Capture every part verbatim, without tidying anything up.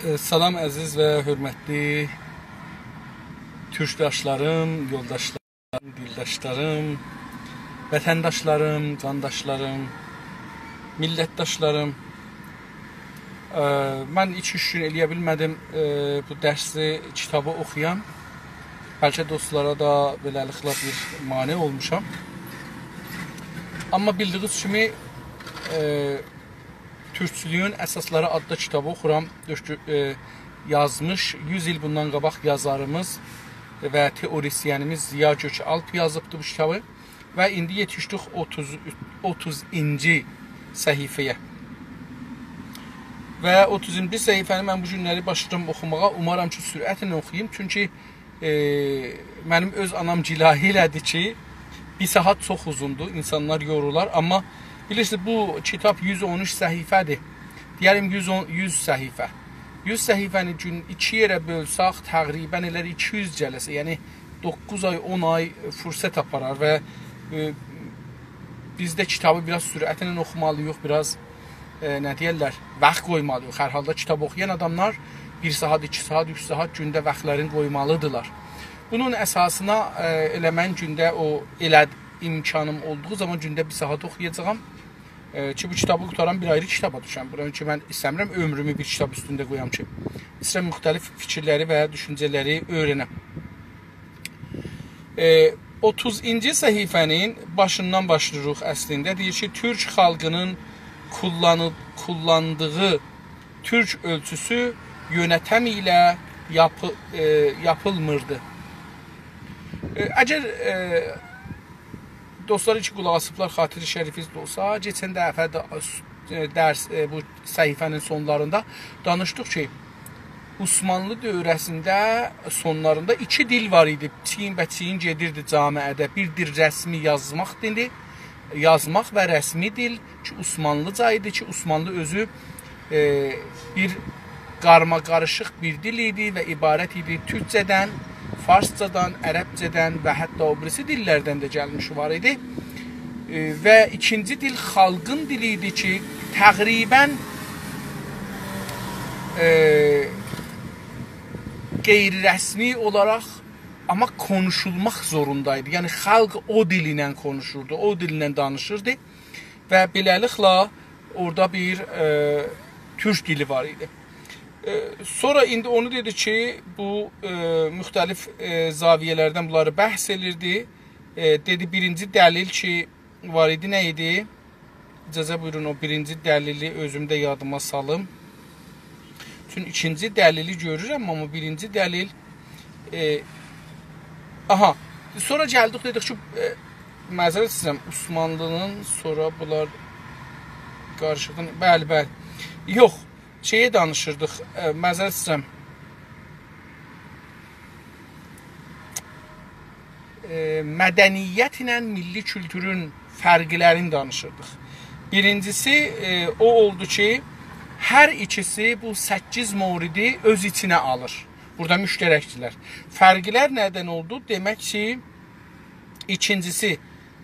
ائ، سلام، عزیز و حؤرمتلی تورکداشلاریم، یولداشلاریم، دیلداشلاریم، وطنداشلاریم، قانداشلاریم، میللتداشلاریم. ائ، من ایکی-اوچ گون ائلیه بیلمه‌دیم، ائ، بو درسی، کیتابی اوخویام. بلکه دوستلارا دا بئله‌لیکله بیر مانع اولموشام. آمما بیلدیگینیز کیمی، ائ، تورکچولویون اساسلاری آدلی کیتابی اوخورام. دؤکتور، ائ، یازمیش، یوز ایل بوندان قاباق یازاریمیز و تئوریسینیمیز ضیا گؤک‌آلپ یازیبدی بو کیتابی. و ایندی یئتیشدیک اوتوز، اوتوزونجو صفحه‌یه. و اوتوزونجو صفحه‌نی من بو گونلری باشلاییرام اوخوماغا. اومارام کی، سرعتله اوخویوم. چونکی، ائ، منیم اؤز آنام گلایه ائله‌دی کی، بیر ساعات چوخ اوزوندور، اینسانلار یورولار. آمما بیلیرسینیز، بو کیتاب یوز اون اوچ صفحه‌دیر. دئیه‌رم، یوز اون، یوز صفحه. یوز صفحه‌نی گون ایکی یئره بؤلسک، تقریباً ائلر ایکی یوز جلسه. یعنی، دوققوز آی، اون آی فرصت آپارار و، ائ، بیز ده کیتابی بیر آز سرعتله اوخومالی‌ییق، بیر آز، ائ، نه دئیرلر، واخت قویمالی‌ییق. هر حالدا کیتاب اوخویان آداملار بیر ساعات، ایکی ساعات، اوچ ساعات گونده واختلارینی قویمالی‌دیرلار. بونون اساسینا، ائ، ائله من گونده او، ائله امکانیم اولدوغو زامان گونده بیر ساعات اوخویاجاغام. ائ، کی، بو کیتابی قوتارام، بیر آیری کیتابا دوشم. بونا کی، من ایسته‌میرم عؤمرومو بیر کیتاب اوستونده قویام کی، ایسته‌ییرم مختلف فیکیرلری و دوشونجه‌لری اؤیره‌نم. ائ، اوتوزونجو صفحه‌نین باشیندان باشلاییریق اصلینده. دئییر کی، تورک خالقینین کوللانی-، کوللاندیغی تورک اؤلچوسو یؤنتم ایله یاپی-، ائ، یاپیلمیردی. ائ، اگر، ائ، دوستلار کی، قولاق آسیبلار، خاطر شریفینیزده اولسا، کئچن دفعه ده، ائ، درس، ائ، بو صفحه‌نین سونلاریندا دانیشدیق کی، عثمانلی دوره‌سینده، سونلاریندا ایکی دیل وار ایدی. چیگین‌به‌چیگین گئدیردی جامعه‌ده. بیر دیل رسمی یازماق دیلی، یازماق و رسمی دیل کی، عثمانلیجا ایدی کی، عثمانلی اؤزو، ائ، بیر قارماقاریشیق بیر دیل ایدی و عبارت ایدی تورکجه‌دن، فارسجادان، عربجه‌دن و حتی او بیریسی دیللردن ده گلمیشی وار ایدی. ائ، و ایکینجی دیل خالقین دیلی ایدی کی، تقریباً، ائ، غیررسمی اولاراق، آمما قونوشولماق زوروندایدی. یعنی، خالق او دیل ایله قونوشوردو، او دیل ایله دانیشیردی و بئله‌لیکله اورادا بیر، ائ، تورک دیلی وار ایدی. ائ، سونرا ایندی اونو دئدی کی، بو، ائ، مختلف، ائ، زاویه‌لردن بونلاری بحث ائدیردی. ائ، دئدی، بیرینجی دلیل کی، وار ایدی، نه ایدی؟ اجازه بویورون، او بیرینجی دلیلی اؤزوم ده یادیما سالیم. چون ایکینجی دلیلی گؤرورم، آمما بیرینجی دلیل، ائ، آها، سونرا گلدیک، دئدیک کی، ائ، معذرت ایسته‌ییرم، عثمانلی‌نین سونرا بونلار قاریشیقدان، بلی، بلی. یوخ، شئیه دانیشیردیق، ائ، معذرت ایسته‌ییرم. ائ، مدنیت ایله میللی کولتورون فرقلرینی دانیشیردیق. بیرینجیسی، ائ، او اولدو کی، هر ایکیسی بو سککیز موردی اؤز ایچینه آلیر. بورادا مشترکدیرلر. فرقلر ندن اولدو؟ دئمک کی، ایکینجیسی،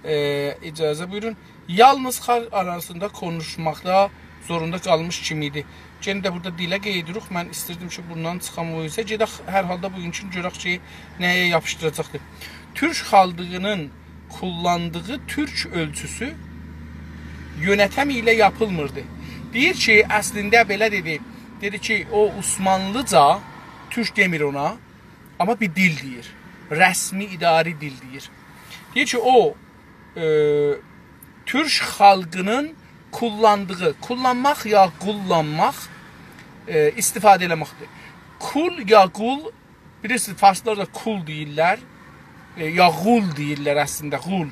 ائ، اجازه بویورون، یالنیز خالق آراسیندا قونوشماقدا زوروندا قالمیش کیمی ایدی. یئنه ده بورادا دیله قئید ائدیریک. من ایستیردیم کی، بوندان چیخام او اوزه. گئدک، هر حالدا بوگونکونو گؤرک کی، نه‌یه یاپیشدیراجاقدیر. تورک خالقینین کوللاندیغی تورک اؤلچوسو یؤنتم ایله یاپیلمیردی. دئییر کی، اصلینده بئله دئدی. دئدی کی، او عثمانلیجا، تورک دئمیر اونا، آمما بیر دیل دئییر. رسمی اداری دیل دئییر. دئییر کی، او، ائ، تورک خالقینین کوللاندیغی، کوللانماق یا قوللانماق، ائ، استفاده ائله‌مکدیر. کول یا قول، بیلیرسینیز، فارسلار دا کول دئییرلر، ائ، یا غول دئییرلر اصلینده، غول.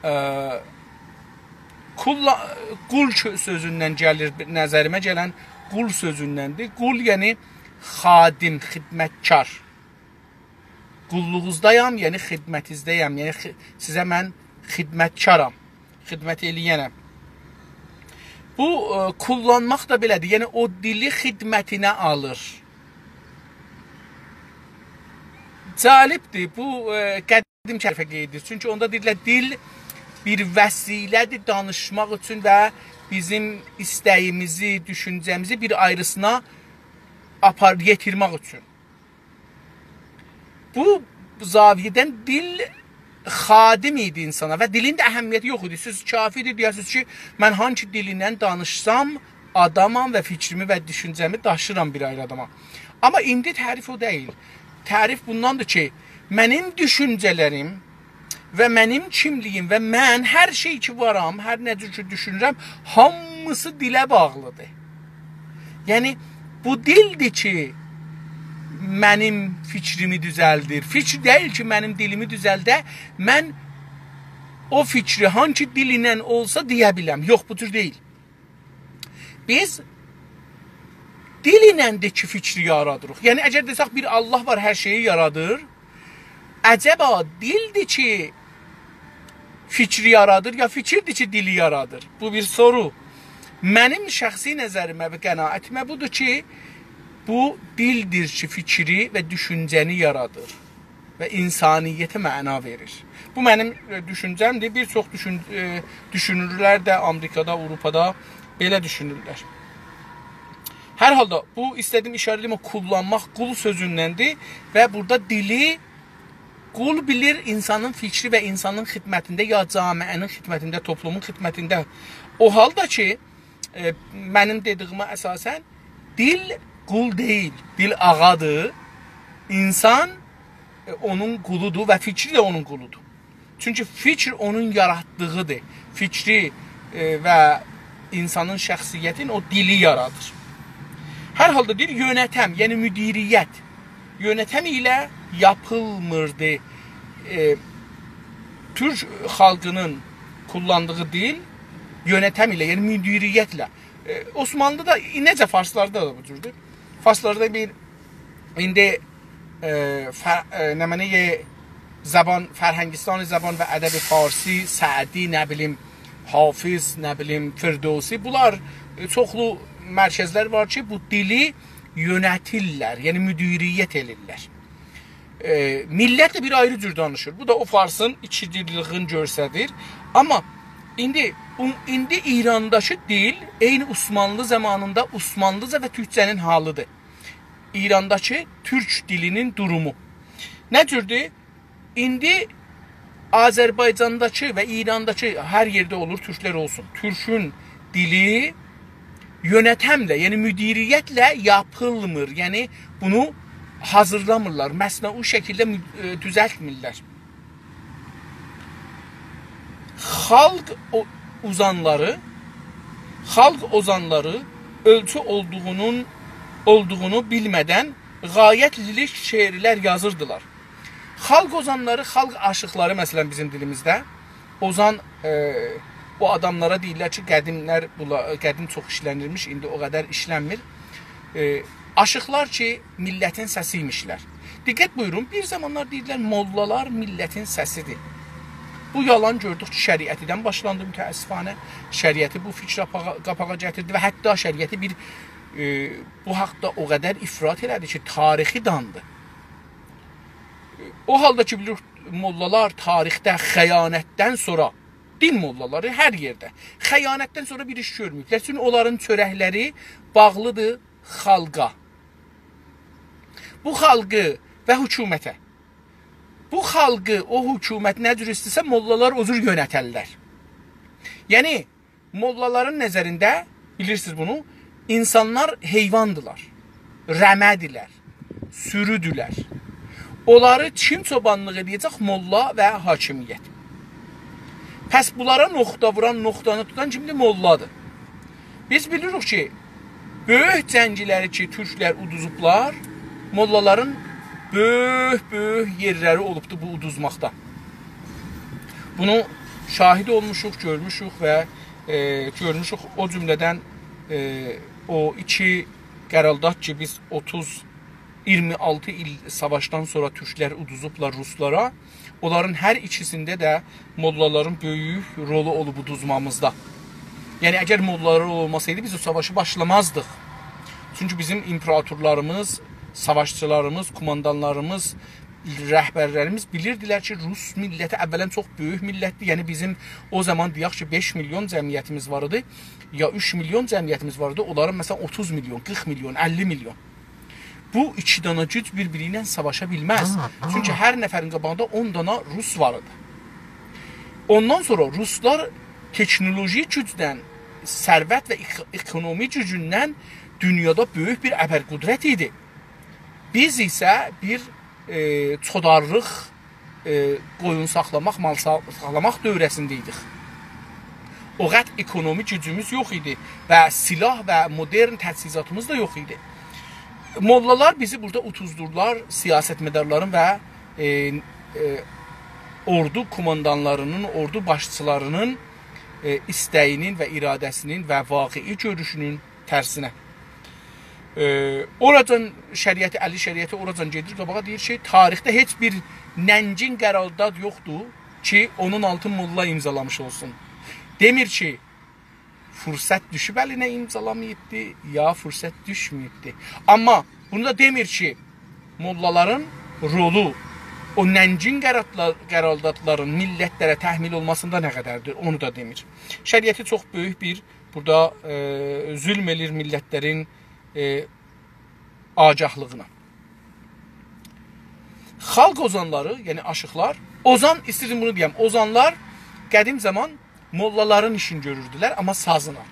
ائ، کول، قول کؤ-، سؤزوندن گلیر، نظریمه گلن قول سؤزوندندیر. قول، یعنی خادم، خدمتکار. قوللوغونوزدایام، یعنی خدمتینیزده‌یم، یعنی خ-، سیزه من خدمتکارام، خدمت ائله‌ینم. بو، ائ، کوللانماق دا بئله‌دیر، یعنی او دیلی خدمتینه آلیر. جالبدیر، بو، ائ، قدیم کلمه قئییدیر. چونکی اوندا دئییرلر، دیل بیر وسیله‌دیر دانیشماق اوچون و بیزیم ایسته‌ییمیزی، دوشونجه‌میزی بیر آیریسینا آپار، یئتیرمک اوچون. بو زاویه‌دن دیل خادم ایدی اینسانا و دیلین ده اهمیتی یوخ ایدی. سیز کافی‌دیر دئیه‌سینیز کی، من هانسی دیل ایله دانیشسام، آدامام و فیکریمی و دوشونجه‌می داشیرام بیر آیری آداما. آمما ایندی تعریف او دئییل. تعریف بونداندیر کی، منیم دوشونجه‌لریم و منیم کیملیگیم و من هر شئی کی وارام، هر نه جور کی دوشونورم، هامیسی دیله باغلی‌دیر. یعنی، بو دیلدیر کی، منیم فیکریمی دوزلدیر. فیکیر دئییل کی، منیم دیلیمی دوزلده، من او فیکری هانسی دیل ایله اولسا دئیه بیلم. یوخ، بو جور دئییل. بیز دیل ایلندیر کی، فیکری یارادیریق. یعنی، اگر دئسک، بیر الله وار، هر شئیی یارادیر، عجبا دیلدیر کی، فیکری یارادیر، یا فیکیردیر کی، دیلی یارادیر؟ بو بیر سورو. منیم شخصی نظریمه و قناعتیمه بودور کی، بو دیلدیر کی، فیکری و دوشونجه‌نی یارادیر و انسانیته معنا وئریر. بو منیم، ائ، دوشونجه‌مدیر. بیر چوخ دوشون-، ائ، دوشونورلر ده آمریکادا، آوروپادا بئله دوشونورلر. هر حالدا بو ایسته‌دیگیم ایشاره ائدیم، او قوللانماق، قول سؤزوندندیر و بورادا دیلی قول بیلیر اینسانین فیکری و اینسانین خدمتینده، یا جامعه‌نین خدمتینده، توپلومون خدمتینده. او حالدا کی، ائ، منیم دئدیگیمه اساساً دیل قول دئییل، دیل آغادیر. اینسان، ائ، اونون قولودور و فیکری ده اونون قولودور. چونکی فیکیر اونون یاراتدیغیدیر. فیکری، ائ، و اینسانین شخصیتین او دیلی یارادیر. هر حالدا دئییر، یؤنتم، یعنی مدیریت. یؤنتم ایله یاپیلمیردی. ائ، تورک خالقینین قوللاندیغی دیل یؤنتم ایله، یعنی مدیریتله. ائ، عثمانلی‌دا، نئجه فارسلاردا دا بو جوردور. فارسلاردا بیر ایندی، ائ، فر-، ائ، نمنه، زبان، فرهنگستان زبان و ادب فارسی، سعدی، نه بیلیم، حافظ، نه بیلیم، فردوسی، بونلار، ائ، چوخلو مرکزلر وار کی، بو دیلی یؤنتیرلر، یعنی مدیریت ائدیرلر. ائ، میللت ده بیر آیری جور دانیشیر. بو دا او فارسین ایکی دیللیگینی گؤستریر. آمما ایندی، او، ایندی ایرانداکی دیل عینی عثمانلی زامانیندا عثمانلیجا و تورکجه‌نین حالیدیر. ایرانداکی تورک دیلینین دورومو. نه جوردور؟ ایندی آذربایجانداکی و ایرانداکی، هر یئرده اولور، تورکلر اولسون، تورکون دیلی یؤنتمله، یعنی مدیریتله یاپیلمیر. یعنی بونو حاضیرلامیرلار، مصنوعی شکیلده مو-، ائ، دوزلتمیرلر. خالق او-، اوزانلاری، خالق اوزانلاری اؤلچو اولدوغونون، اولدوغونو بیلمه‌دن غایت لیریک شعرلر یازیردیلار. خالق اوزانلاری، خالق عاشیقلاری، مثلا، بیزیم دیلیمیزده. اوزان، ائ، او آداملارا دئییرلر کی، قدیملر، بولا-، قدیم چوخ ایشله‌نیرمیش، ایندی او قدر ایشلنمیر. ائ، عاشیقلار کی، میللتین سسی ایمیشلر. دقت بویورون، بیر زامانلار دئییرلر، موللالار میللتین سسیدیر. بو یالان، گؤردوک کی، شریعتی‌دن باشلاندی متأسفانه. شریعتی بو فیکره قاپاغا، قاپاغا گتیردی و حتی شریعتی بیر، ائ، بو حاقدا او قدر افراط ائله‌دی کی، تاریخی داندی. او حالدا کی، بیلیریک، موللالار تاریخده خیانتدن سونرا، دین موللالاری هر یئرده، خیانتدن سونرا بیر ایش گؤرمه‌ییبلر. چونکی اونلارین چؤرکلری باغلیدیر خالقا. بو خالقی و حکومته. بو خالقی، او حکومت نه جور ایسته‌سه، موللالار او جور یؤنترلر. یعنی، موللالارین نظرینده، بیلیرسینیز بونو، اینسانلار حیواندیلار، رمه‌دیلر، سورودولر. اونلاری کیم چوبانلیق ائده‌جک؟ موللا و حاکمیت. پس بونلارا نقطه ووران، نقطه‌نی توتان کیمدیر؟ موللادیر. بیز بیلیریک کی، بؤیوک جنگلری کی، تورکلر اودوزوبلار، موللالارین بؤیوک-بؤیوک یئرلری اولوبدور بو اودوزماقدا. بونو شاهد اولموشوق، گؤرموشوک و، ائ، گؤرموشوک. او جمله‌دن، ائ، او ایکی قرارداد کی، بیز اوتوز، اییرمی آلتی ایل ساواشدان سونرا تورکلر اودوزوبلار روسلارا، اونلارین هر ایکیسینده ده موللالارین بؤیوک رولو اولوب اودوزمامیزدا. یعنی، اگر موللالار اولماسایدی، بیز او ساواشی باشلامازدیق. چونکی بیزیم ایمپراتورلاریمیز، ساواشچیلاریمیز، کوماندانلاریمیز رهبرلریمیز بیلیردیلر کی، روس میللتی اولاً چوخ بؤیوک میللتدیر. یعنی بیزیم او زامان دئیک کی، بئش میلیون جمعیتیمیز وار ایدی، یا اوچ میلیون جمعیتیمیز وار ایدی، اونلارین مثلاً اوتوز میلیون، قیرخ میلیون، اللی میلیون. بو ایکی دانا گوج بیر-بیری ایله ساواشا بیلمز. ها، ها. چونکی هر نفرین قاباغیندا اون دانا روس وار ایدی. اوندان سونرا روسلار تکنولوژی گوجدن، ثروت و اک-، اکونومی گوجوندن دونیادا بؤیوک بیر ابرقدرت ایدی. بیز ایسه بیر، ائ، چودارلیق، ائ، قویون ساخلاماق، مال سا-، ساخلاماق دؤوره‌سینده ایدیک. او قدر اکونومی گوجوموز یوخ ایدی و سلاح و مدرن تجهیزاتیمیز دا یوخ ایدی. موللالار بیزی بورادا اوتوزدورلار، سیاستمدارلارین و، ائ، ائ، اوردو کوماندانلارینین، اوردو باشچیلارینین، ائ، ایسته‌یینین و اراده‌سینین و واقعی گؤروشونون ترسینه. ائ، اوراجان شریعتی، علی شریعتی اوراجان گئدیر قاباغا، دئییر کی، تاریخده هئچ بیر ننگین قرارداد یوخدور کی، اونون آلتین موللا امضالامیش اولسون. دئمیر کی، فرصت دوشوب الینه امضالاماییبدی، یا فرصت دوشمه‌ییبدی. آمما بونو دا دئمیر کی، موللالارین رولو او ننگین قراردادلار-، قراردادلارین میللتلره تحمیل اولماسیندا نه قدردیر، اونو دا دئمیر. شریعتی چوخ بؤیوک بیر بورادا، ائ، ظلم ائلیر میللتلرین، ائ، آگاهلیغینا. خالق اوزانلاری، یعنی آشیقلار، اوزان، ایسته‌ییرم بونو دئیم، اوزانلار قدیم زامان موللالارین ایشینی گؤروردولر، آمما سازینان.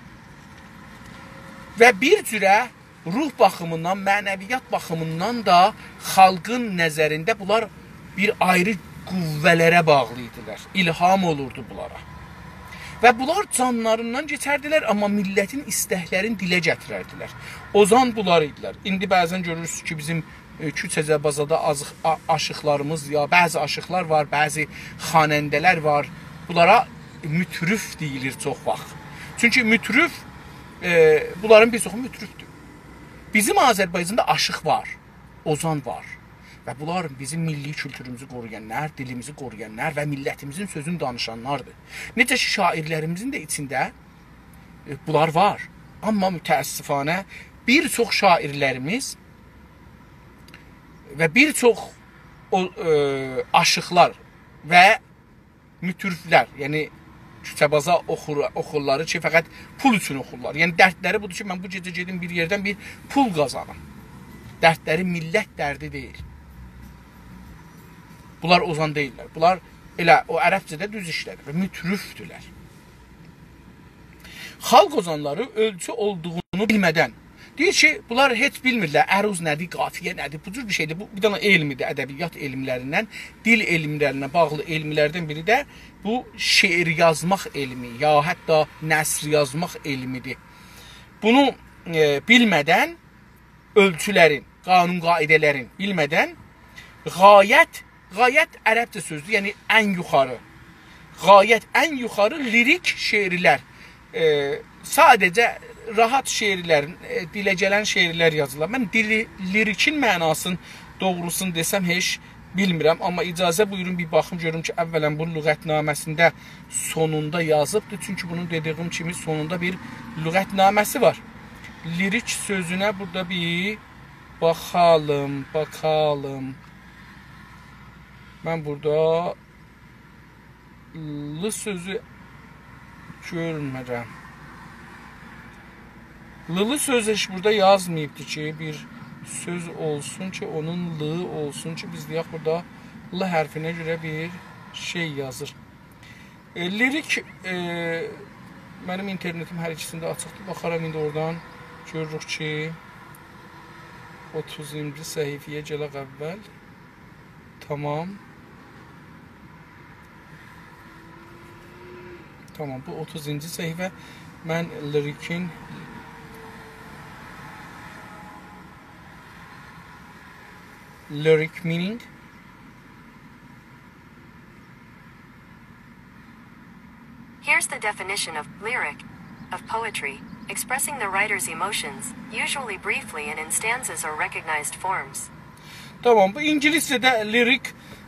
و بیر جوره روح باخیمیندان، معنویات باخیمیندان دا خالقین نظرینده بونلار بیر آیری قوه‌لره باغلی ایدیلر. الهام اولوردو بونلارا. و بونلار جانلاریندان کئچردیلر، آمما میللتین ایستکلرینی دیله گتیرردیلر. اوزان بونلار ایدیلر. ایندی بعضاً گؤرورسونوز کی، بیزیم، ائ، کوچه‌جه بازاردا آزیق-، آ-، آشیقلاریمیز، یا بعضی آشیقلار وار، بعضی خواننده‌لر وار. بونلارا مطرب دئییلیر چوخ واخت. چونکی مطرب، ائ، بونلارین بیر چوخو مطربدور. بیزیم آذربایجاندا آشیق وار، اوزان وار. و بونلار بیزیم میللی کولتوروموزو قورویانلار، دیلیمیزی قورویانلار و میللتیمیزین سؤزونو دانیشانلاردیر. نئجه کی، شاعیرلریمیزین ده ایچینده، ائ، بونلار وار. آمما متأسفانه بیر چوخ شاعیرلریمیز و بیر چوخ او، ائ، آشیقلار و مطربلر، یعنی کوچه‌بازا اوخور، اوخورلار کی، فقط پول اوچون اوخورلار. یعنی دردلری بودور کی، من بو گئجه گئدیم بیر یئردن بیر پول قازانیم. دردلری میللت دردی دئییل. بونلار اوزان دئییللر. بونلار ائله او عربجه‌ده دوز ایشله‌دیر، مطربدولر. خالق اوزانلاری اؤلچو اولدوغونو بیلمه‌دن، دئییر کی، بونلار هئچ بیلمیرلر، عروض نه‌دیر، قافیه نه‌دیر، بو جور بیر شئیدیر. بو بیر دنه علمیدیر، ادبیات علملریندن، دیل علملرینه باغلی علملردن بیری ده بو شعر یازماق علمی، یا حتی نثر یازماق علمیدیر. بونو، ائ، بیلمه‌دن، اؤلچولرین، قانون قاعده‌لرین بیلمه‌دن غایت، غایت عربجه سؤزدور، یعنی ان یوخاری. غایت، ان یوخاری لیریک شعرلر، ائ، ساده‌جه راحت شعرلر، ائ، دیله گلن شعرلر یازیرلار. من دیلی، لیریکین معناسینی، دوغروسونو دئسم، هئچ بیلمیرم. آمما اجازه بویورون، بیر باخیم گؤروم کی، اولاً بو لغتنامه‌سینده سونوندا یازیبدیر. چونکی بونون دئدیییم کیمی سونوندا بیر لغتنامه‌سی وار. لیریک سؤزونه بورادا بیر باخالیم، باخالیم. من بورادا «لی» سؤزو گؤرمورم. «لی»، «لی» سؤزو هئچ بورادا یازماییبدی کی، بیر سؤز اولسون کی، اونون «لی» اولسون کی، بیز دئیک، بورادا «ل» حرفینه گؤره بیر شئی یازیر. ائ، لیریک، ائ، منیم اینترنتیم هر ایکیسینده آچیقدیر. باخارام ایندی اورادان گؤروروک کی، اوتوزونجو صفحه‌یه گلک اول. تامام. تامام، بو اوتوزونجو صفحه. من لیریکین، lyric meaning. Here's the definition of lyric, of poetry, expressing the writer's emotions, usually briefly and in stanzas or recognized forms. تامام، بو اینگیلیسجه‌ده لیریک،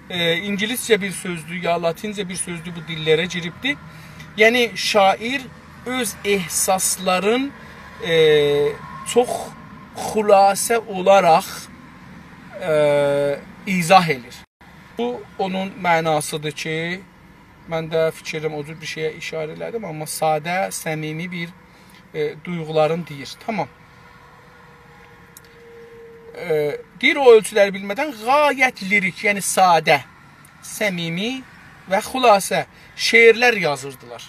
ائ، اینگیلیسجه بیر سؤزدور، یا لاتینجه بیر سؤزدور، بو دیللره گیریبدیر. یعنی، شاعیر اؤز احساسلارین، ائ، چوخ خلاصه اولاراق، ائ، ایضاح ائلیر. بو اونون معناسیدیر کی، من ده فیکر ائدیرم او جور بیر شئیه ایشاره ائله‌دیم، آمما ساده، صمیمی بیر، ائ، دویغولارین دئییر. تامام. ائ، دئییر، او اؤلچولری بیلمه‌دن غایت لیریک، یعنی ساده، صمیمی و خلاصه شعرلر یازیردیلار.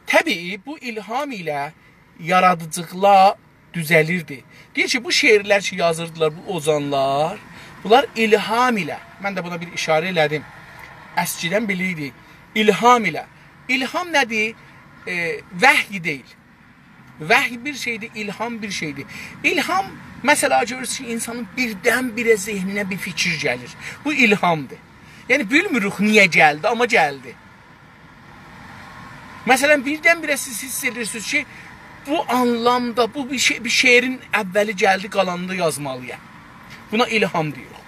طبیعی، بو الهام ایله یارادیجیلیقلا دوزلیردی. دئییر کی، بو شعرلر کی یازیردیلار بو اوزانلار، بونلار الهام ایله، من ده بونا بیر ایشاره ائله‌دیم، اسکیدن بیلیردی، الهام ایله. الهام نه‌دیر؟ ائ، وحی دئییل. وحی بیر شئیدیر، الهام بیر شئیدیر. الهام، مثلا، گؤرورسونوز کی، اینسانین بیردن-بیره ذهنینه بیر فیکیر گلیر. بو الهامدیر. یعنی، بیلمیریک نییه گلدی، آمما گلدی. مثلا، بیردن-بیره سیز حیس ائدیرسینیز کی، بو آنلامدا، بو بیر شئی، بیر شعرین اوّلی گلدی، قالانینی دا یازمالییام. بونا الهام دئییریک.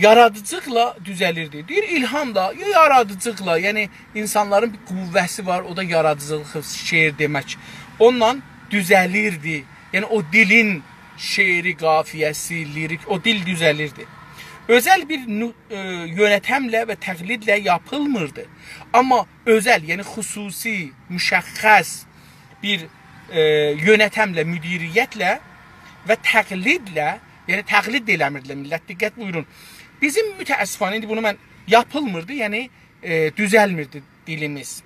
یارادیجیلیقلا دوزلیردی. دئییر، الهام دا، یا-، یارادیجیلیقلا، یعنی اینسانلارین بیر قوّه‌سی وار، او دا یارادیجیلیق، شعر دئمک. اونونلا دوزلیردی. یعنی او دیلین شعری، قافیه‌سی، لیریک، او دیل دوزلیردی. اؤزل بیر نو-، ائ، یؤنتمله و تقلیدله یاپیلمیردی. آمما اؤزل، یعنی خصوصی، مشخص بیر، ائ، یؤنتمله، مدیریتله و تقلیدله، یعنی تقلید ده ائله‌میردیلر میللت. دقت بویورون. بیزیم متأسفانه، ایندی بونو من، یاپیلمیردی، یعنی، ائ، دوزلمیردی دیلیمیز.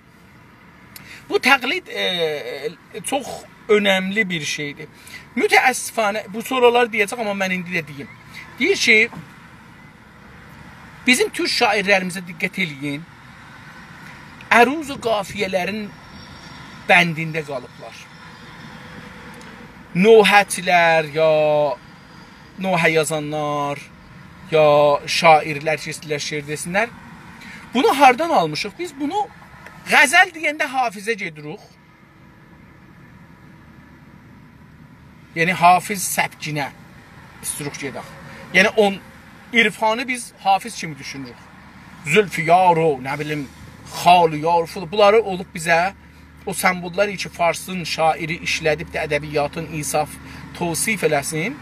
بو تقلید، ائ، چوخ اؤنملی بیر شئیدیر. متأسفانه، بو سونرالار دئیه‌جک، آمما من ایندی ده دئییم. دئییر کی، بیزیم تورک شاعیرلریمیزه دقت ائله‌یین. عروض و قافیه‌لرین بندینده قالیبلار. نوحه‌چیلر یا نوحه یازانلار، یا شاعیرلر کی، ایسته‌ییرلر شعر دئسینلر. بونو هاردان آلمیشیق؟ بیز بونو غزل دئینده حافظه گئدیریک. یعنی حافظ سبکینه ایستیروخ گئدک. یعنی اون عرفانی بیز حافظ کیمی دوشونوروک. زلف یار و، نه بیلیم، خال یار فلان. بونلاری اولوب بیزه او سمبوللار کی، فارسین شاعری ایشله‌دیب ده ادبیاتین انصاف، توصیف ائله‌سین.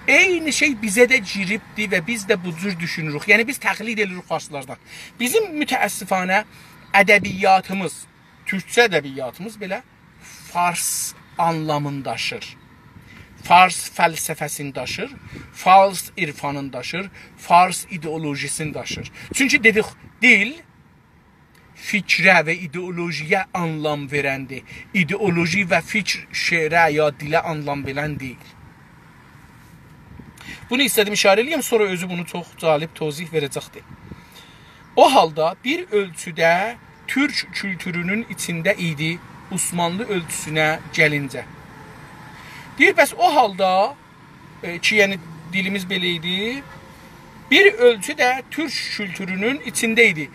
عینی شئی بیزه ده گیریبدی و بیز ده بو جور دوشونوروک. یعنی بیز تقلید ائدیریک فارسلاردان. بیزیم متأسفانه ادبیاتیمیز، تورکجه ادبیاتیمیز بئله فارس آنلامینی داشیر. فارس فلسفه‌سینی داشیر، فارس عرفانینی داشیر، فارس ایدئولوژی‌سینی داشیر. چونکی دئدیک، دیل فیکره و ایدئولوژی‌یه آنلام وئرندیر. ایدئولوژی و فیکر شعره یا دیله آنلام وئرن دئییل. بونو ایسته‌دیم ایشاره ائله‌یم، سونرا اؤزو بونو چوخ جالب توضیح وئره‌جکدیر. او حالدا بیر اؤلچوده تورک کولتورونون ایچینده ایدی، عثمانلی اؤلچوسونه گلینجه. دئییر، بس او حالدا، ائ، کی، یعنی دیلیمیز بئله ایدی، بیر اؤلچو ده تورک کولتورونون ایچینده ایدی.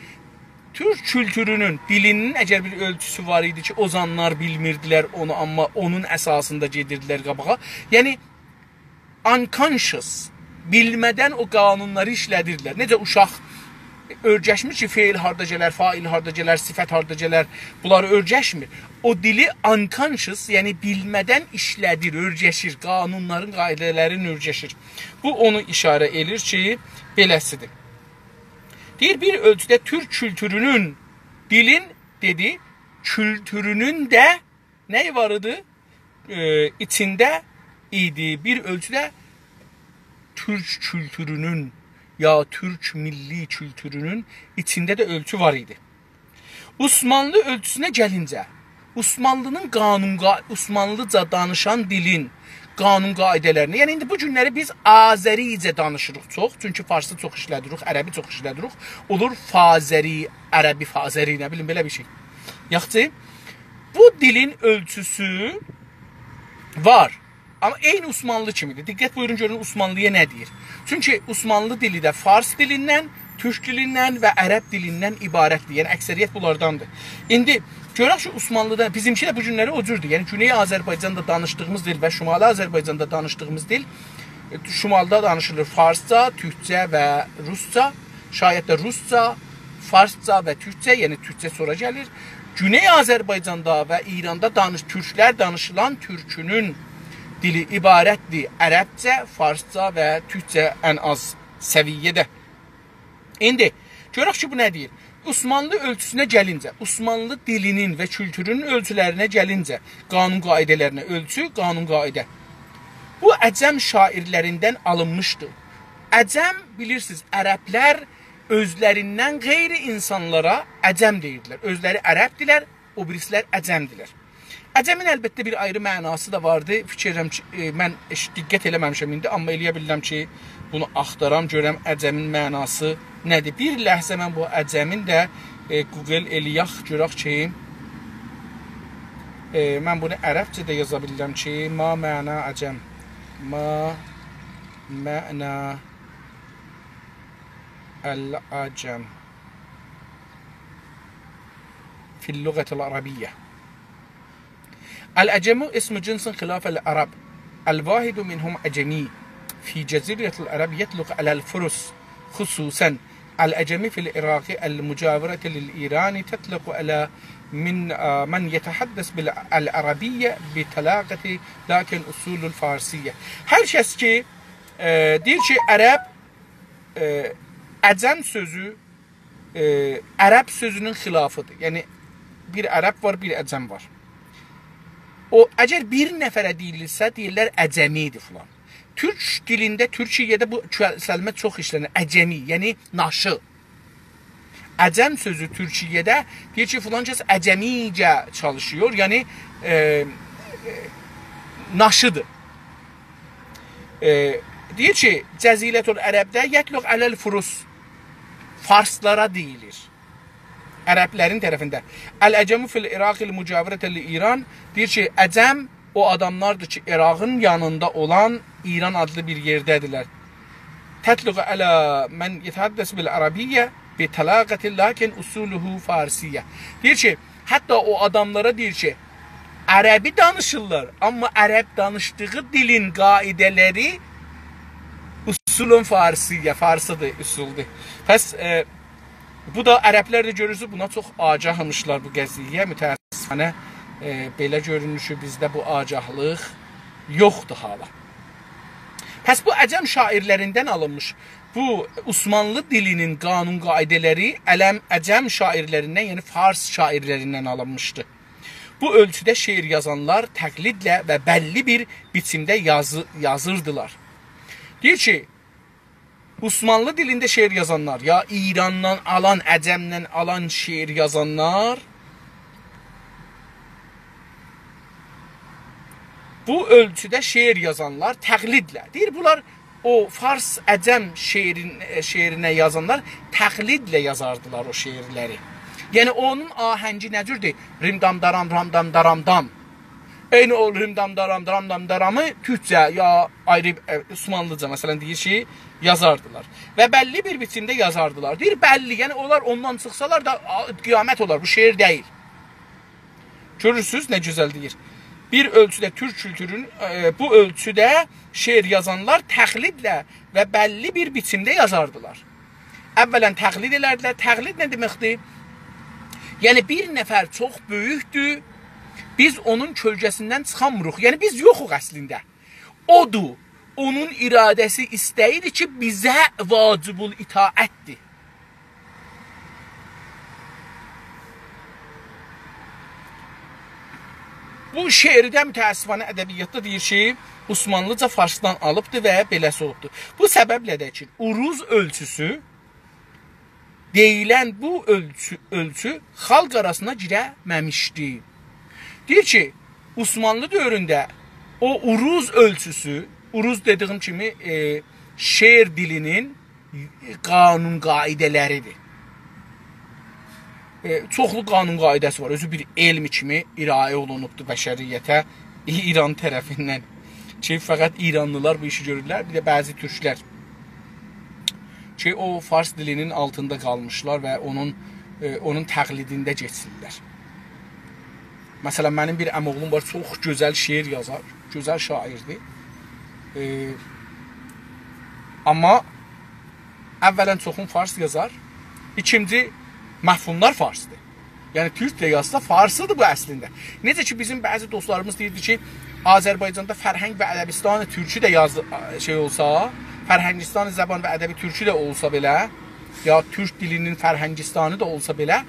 تورک کولتورونون، دیلینین اگر بیر اؤلچوسو وار ایدی کی، اوزانلار بیلمیردیلر اونو، آمما اونون اساسیندا گئدیردیلر قاباغا. یعنی، unconscious، بیلمه‌دن او قانونلاری ایشله‌دیردیلر. نئجه اوشاق اؤرگشمیر کی، فعل هاردا گلر، فاعل هاردا گلر، صفت هاردا گلر، بونلاری اؤرگشمیر. او دیلی unconscious، یعنی بیلمه‌دن ایشله‌دیر، اؤرگشیر، قانونلارین، قاعده‌لرین اؤرگشیر. بو اونو ایشاره ائله‌ییر کی، بئله‌سیدیر. دئییر، بیر اؤلچوده تورک کولتورونون، دیلین، دئدی، کولتورونون ده نه‌یی وار ایدی؟ ائ، ایچینده ایدی. بیر اؤلچوده تورک کولتورونون، یا تورک میللی کولتورونون ایچینده ده اؤلچو وار ایدی. عثمانلی اؤلچوسونه گلینجه، عثمانلی‌نین قانون قا-، عثمانلیجا دانیشان دیلین قانون قاعده‌لرینه، یعنی ایندی بو گونلری بیز آذریجه دانیشیریق چوخ، چونکی فارسی چوخ ایشله‌دیریک، عربی چوخ ایشله‌دیریک، اولور فاذری، عربی فاذری، نه بیلیم، بئله بیر شئی. یاخشی، بو دیلین اؤلچوسو وار. آمما عینی عثمانلی کیمیدیر. دقت بویورون، گؤرون عثمانلی‌یا نه دئییر. چونکی عثمانلی دیلی ده فارس دیلیندن، تورک دیلیندن و عرب دیلیندن عبارتدیر. یعنی اکثریت بونلارداندیر. ایندی گؤرک کی، عثمانلیدا، بیزیمکی ده بو گونلری او جوردور. یعنی گونئی آذربایجاندا دانیشدیغیمیز دیل و شمالی آذربایجاندا دانیشدیغیمیز دیل، ائ، شمالدا دانیشیلیر فارسجا، تورکجه و روسجا، شاید ده روسجا، فارسجا و تورکجه، یعنی تورکجه سونرا گلیر. گونئی آذربایجاندا و ایراندا دانیش-، تورکلر دانیشیلان تورکونون دیلی عبارتدیر عربجه، فارسجا و تورکجه ان آز. سویه‌ده. ایندی گؤرک کی، بو نه دئییر؟ عثمانلی اؤلچوسونه گلینجه، عثمانلی دیلینین و کولتورونون اؤلچولرینه گلینجه، قانون قاعده‌لرینه، اؤلچو، قانون قاعده. بو عجم شاعرلریندن آلینمیشدی. عجم، بیلیرسینیز، عربلر اؤزلریندن غیر اینسانلارا عجم دئییردیلر. اؤزلری عربدیلر، او بیریسیلر عجمدیلر. عجمین البته بیر آیری معناسی دا واردی. فیکیر ائدیرم کی، ائ، من هئچ دقت ائله‌مه‌میشم ایندی، آمما ائلیه بیلیرم کی، بونو آختارام، گؤرم عجمین معناسی نه‌دیر. بیر لحظه من بو عجمین ده، ائ، گوگل ائلیه‌ک، گؤرک کی، ائ، من بونو عربجه ده یازا بیلیرم کی، ما معنا عجم، ما معنا العجم في اللغة العربية. العجم اسم جنس خلاف العرب. الواحد منهم عجمي. في جزيرة العرب يطلق على الفرس خصوصا. العجم في العراق المجاورة للإيران تطلق على من، آه، من يتحدث بالعربية بطلاقة لكن أصوله فارسية. هر کس کی، ائ، دئییر کی، عرب، ائ، عجم سؤزو ائ، عرب سؤزونون خلافی‌دیر. یعنی، بیر عرب وار، بیر عجم وار. او، اگر بیر نفره دئییلسه، دئییرلر، عجمی‌دیر فلان. تورک دیلینده، تورکیه‌ده بو کلمه چوخ ایشله‌نیر. عجمی، یعنی ناشی. عجم سؤزو تورکیه‌ده دئییر کی، فلان کس عجمیجه چالیشیر، یعنی، ائ، ائ، ناشی‌دیر. ائ، دئییر کی، جزیرة العربده یطلق علی الفرس، فارسلارا دئییلیر. عربلرین طرفینده. العجم في العراق المجاورة لإيران، دئییر کی، عجم او آداملاردیر کی، عراقین یانیندا اولان ایران آدلی بیر یئرده‌دیرلر. تطلق على من يتحدث بالعربية بطلاقة لكن أصوله فارسية. دئییر کی، حتی او آداملارا دئییر کی، عربی دانیشیرلار، آمما عرب دانیشدیغی دیلین قاعده‌لری أصول فارسیه، فارسی‌دیر، اصولدور. پس، ائ، بو دا عربلر ده گؤرورسونوز، بونا چوخ آگاهمیشلار بو قضیه‌یه. متأسفانه، ائ، بئله گؤرونور کی، بیزده بو آگاهلیق یوخدور حالا. پس بو عجم شاعرلریندن آلینمیش. بو عثمانلی دیلینین قانون قاعده‌لری علم، عجم شاعرلریندن، یعنی فارس شاعرلریندن آلینمیشدی. بو اؤلچوده شعر یازانلار تقلیدله و بللی بیر بیچیمده یازی-، یازیردیلار. دئییر کی، عثمانلی دیلینده شعر یازانلار، یا ایراندان آلان، عجمدن آلان شعر یازانلار، بو اؤلچوده شعر یازانلار تقلیدله. دئییر، بونلار او فارس عجم شعرین-، ائ، شعرینه یازانلار تقلیدله یازاردیلار او شعرلری. یعنی، اونون آهنگی نه جوردور؟ ریم دام دارام، رام دام دارام دام. عینی او ریم دام دارام، رام دام دارامی تورکجه یا آیری، ائ، عثمانلیجا، مثلا، دئییر کی، یازاردیلار. و بللی بیر بیچیمده یازاردیلار. دئییر، بللی، یعنی اونلار اوندان چیخسالار دا، آ، قیامت اولار، بو شعر دئییل. گؤرورسوز، نه گؤزل دئییر. بیر اؤلچوده تورک کولتورون، ائ، بو اؤلچوده شعر یازانلار تقلیدله و بللی بیر بیچیمده یازاردیلار. اولا تقلید ائلردیلر. تقلید نه دئمکدیر؟ یعنی بیر نفر چوخ بؤیوکدور، بیز اونون کؤلگه‌سیندن چیخامیریق. یعنی بیز یوخوق اصلینده. اودور، اونون اراده‌سی، ایسته‌یی‌دیر کی، بیزه واجب‌الاطاعت‌دیر. بو شعرده متأسفانه ادبیاتدا دئییر کی، عثمانلیجا فارسدان آلیبدی و بئله‌سی اولوبدو. بو سببله ده کی، عروض اؤلچوسو دئییلن بو اؤلچو، اؤلچو خالق آراسینا گیره‌مه‌میشدی. دئییر کی، عثمانلی دؤورونده او عروض اؤلچوسو، عروض دئدیگیم کیمی، ائ، شعر دیلینین قانون قاعده‌لری‌دیر. ائ، چوخلو قانون قاعده‌سی وار. اؤزو بیر علم کیمی ارائه اولونوبدور بشریته ایران طرفیندن. کی، فقط ایرانلیلار بو ایشی گؤرورلر، بیر ده بعضی تورکلر. کی، او فارس دیلینین آلتیندا قالمیشلار و اونون، ائ، اونون تقلیدینده گئچسینلر. مثلا، منیم بیر عم‌اوغلوم وار، چوخ گؤزل شعر یازار، گؤزل شاعیردیر. ائ، آمما اولا چوخون فارس یازار، ایکینجی مفهوملار فارسدیر. یعنی تورکجه یازسا فارسی‌دیر بو اصلینده. نئجه کی بیزیم بعضی دوستلاریمیز دئییردی کی، آذربایجاندا فرهنگ و ادبستان تورکی ده یازی-، شئی اولسا، فرهنگستان زبان و ادب ترکی ده اولسا بئله، یا تورک دیلینین فرهنگستانی ده اولسا بئله،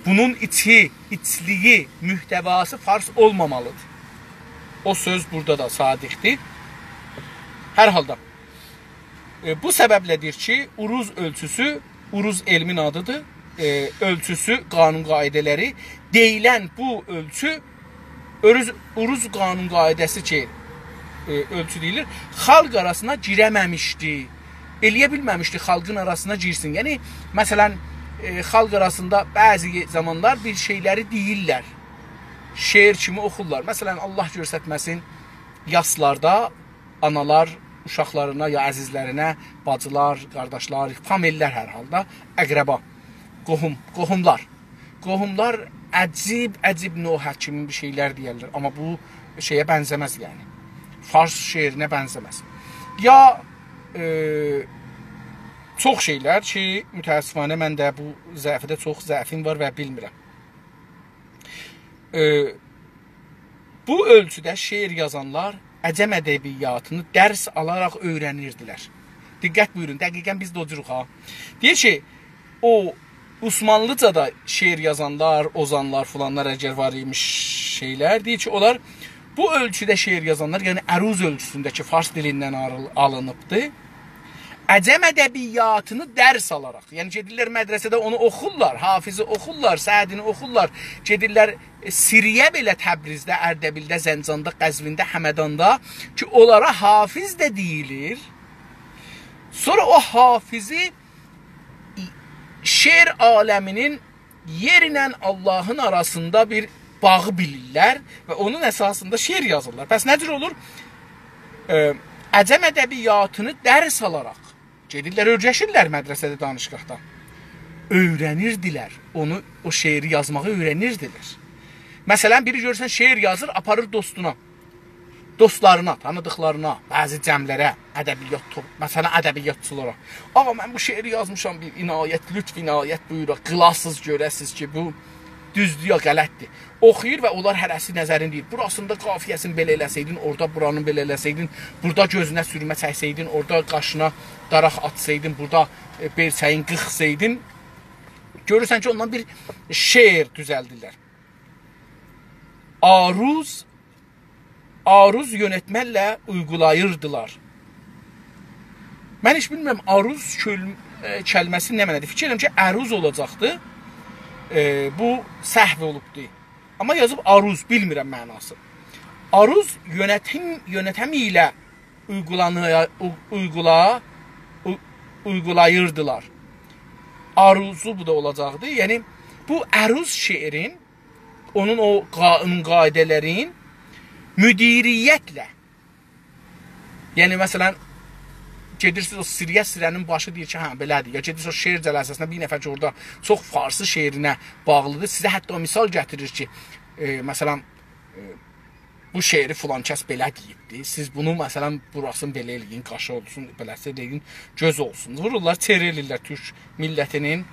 بونون ایچی، ایچلیگی، محتواسی فارس اولمامالیدیر. او سؤز بورادا دا صادقدیر. هر حالدا، ائ، بو سببله‌دیر کی، اوروز اؤلچوسو، اوروز علمین آدیدیر، ائ، اؤلچوسو، قانون قاعده‌لری دئییلن بو اؤلچو، اوروز، اوروز قانون قاعده‌سی کی، ائ، اؤلچو دئییلیر، خالق آراسینا گیره‌مه‌میشدی. ائلیه بیلمه‌میشدی خالقین آراسینا گیرسین. یعنی، مثلا، ائ، خالق آراسیندا بعضی زامانلار بیر شئیلری دئییرلر. شعر کیمی اوخورلار. مثلا، الله گؤرستمه‌سین، یاسلاردا آنالار اوشاقلارینا یا عزیزلرینه، باجیلار، قارداشلار، فامیللر هر حالدا، اقربا، قوهوم، قوهوملار. قوهوملار عجیب، عجیب نوحه کیمی بیر شئیلر دئیرلر. آمما بو شئیه بنزه‌مز یعنی. فارس شعرینه بنزه‌مز. یا، ائ، چوخ شئیلر کی، متأسفانه من ده بو ضعفده چوخ ضعفیم وار و بیلمیرم. ائ، بو اؤلچوده شعر یازانلار عجم ادبیاتینی درس آلاراق اؤیره‌نیردیلر. دقت بویورون، دقیقا بیز ده او جوروق ها. دئییر کی، او عثمانلیجادا شعر یازانلار، اوزانلار، فلانلار اگر وار ایمیش شئیلر، دئییر کی، اونلار بو اؤلچوده شعر یازانلار، یعنی عروض اؤلچوسونده کی، فارس دیلیندن آرل-، آلینیبدی. عجم ادبیاتینی درس آلاراق، یعنی گئدیرلر مدرسه‌ده اونو اوخورلار، حافظی اوخورلار، سعدینی اوخورلار، گئدیرلر، ائ، سیریه بئله تبریزده، اردبیلده، زنجاندا، قزوینده، همداندا کی، اونلارا حافظ ده دئییلیر. سونرا او حافظی شعر عالمینین یئر ایله اللهین آراسیندا بیر باغی بیلیرلر و اونون اساسیندا شعر یازیرلار. پس نه جور اولور؟ ائ، عجم ادبیاتینی درس آلاراق گئدیرلر، اؤیره‌شیرلر مدرسه‌ده، دانشگاهدا. اؤیره‌نیردیلر. اونو، او شعری یازماغی اؤیره‌نیردیلر. مثلا، بیری گؤرورسن شعر یازیر، آپاریر دوستونا. دوستلارینا، تانیدیقلارینا، بعضی جمعلره، ادبیات تو-، مثلا، ادبیاتچیلارا. «آغا، من بو شعری یازمیشام، بیر عنایت، لطف عنایت بویورا، قیلاسیز گؤره‌سیز کی، بو دوزدور یا غلطدیر.» اوخویور و اونلار هره‌سی نظرینی دئییر. «بوراسیندا قافیه‌سینی بئله ائله‌سئیدین، اورادا بورانی بئله ائله‌سئیدین، بورادا گؤزونه سورمه چکسئیدین، اورادا قاشینا داراق آتسئیدین، بورادا، ائ، بئرچه‌یین قیخسئیدین.» گؤرورسن کی، اوندان بیر شعر دوزلدیرلر. آروز، آروز یؤنتمه‌لر اویغولاییردیلار. من هئچ بیلمیرم، آروز کؤل-، ائ، کلمه‌سی نه معنادیر؟ فیکیر ائدیرم کی، عروض اولاجاقدی. ائ، بو سهو اولوبدو. آمما یازیب آروز، بیلمیرم معناسی. آروز یؤنتیم، یؤنتمی ایله اویغولانیا-، او-، اویغولا-، او-، اویغولاییردیلار. آروزو بو دا اولاجاقدی. یعنی، بو عروض شعرین، اونون او قانون قاعده‌لرین مدیریتله، یعنی، مثلا، گئدیرسینیز او سیریه، سیره‌نین باشی دئییر کی، هه، بئله‌دیر. یا گئدیرسینیز او شعر جلسه‌سینده، بیر نفر کی، اورادا چوخ فارسی شعرینه باغلیدیر، سیزه حتی او مثال گتیریر کی، ائ، مثلا، ائ، بو شعری فلان کس بئله دئییبدی. سیز بونو، مثلا، بوراسینی بئله ائله‌یین، قاشی اولسون، بئله‌سی ائله‌یین، گؤز اولسون. وورورلار، چئره ائله‌ییرلر تورک میللتینین.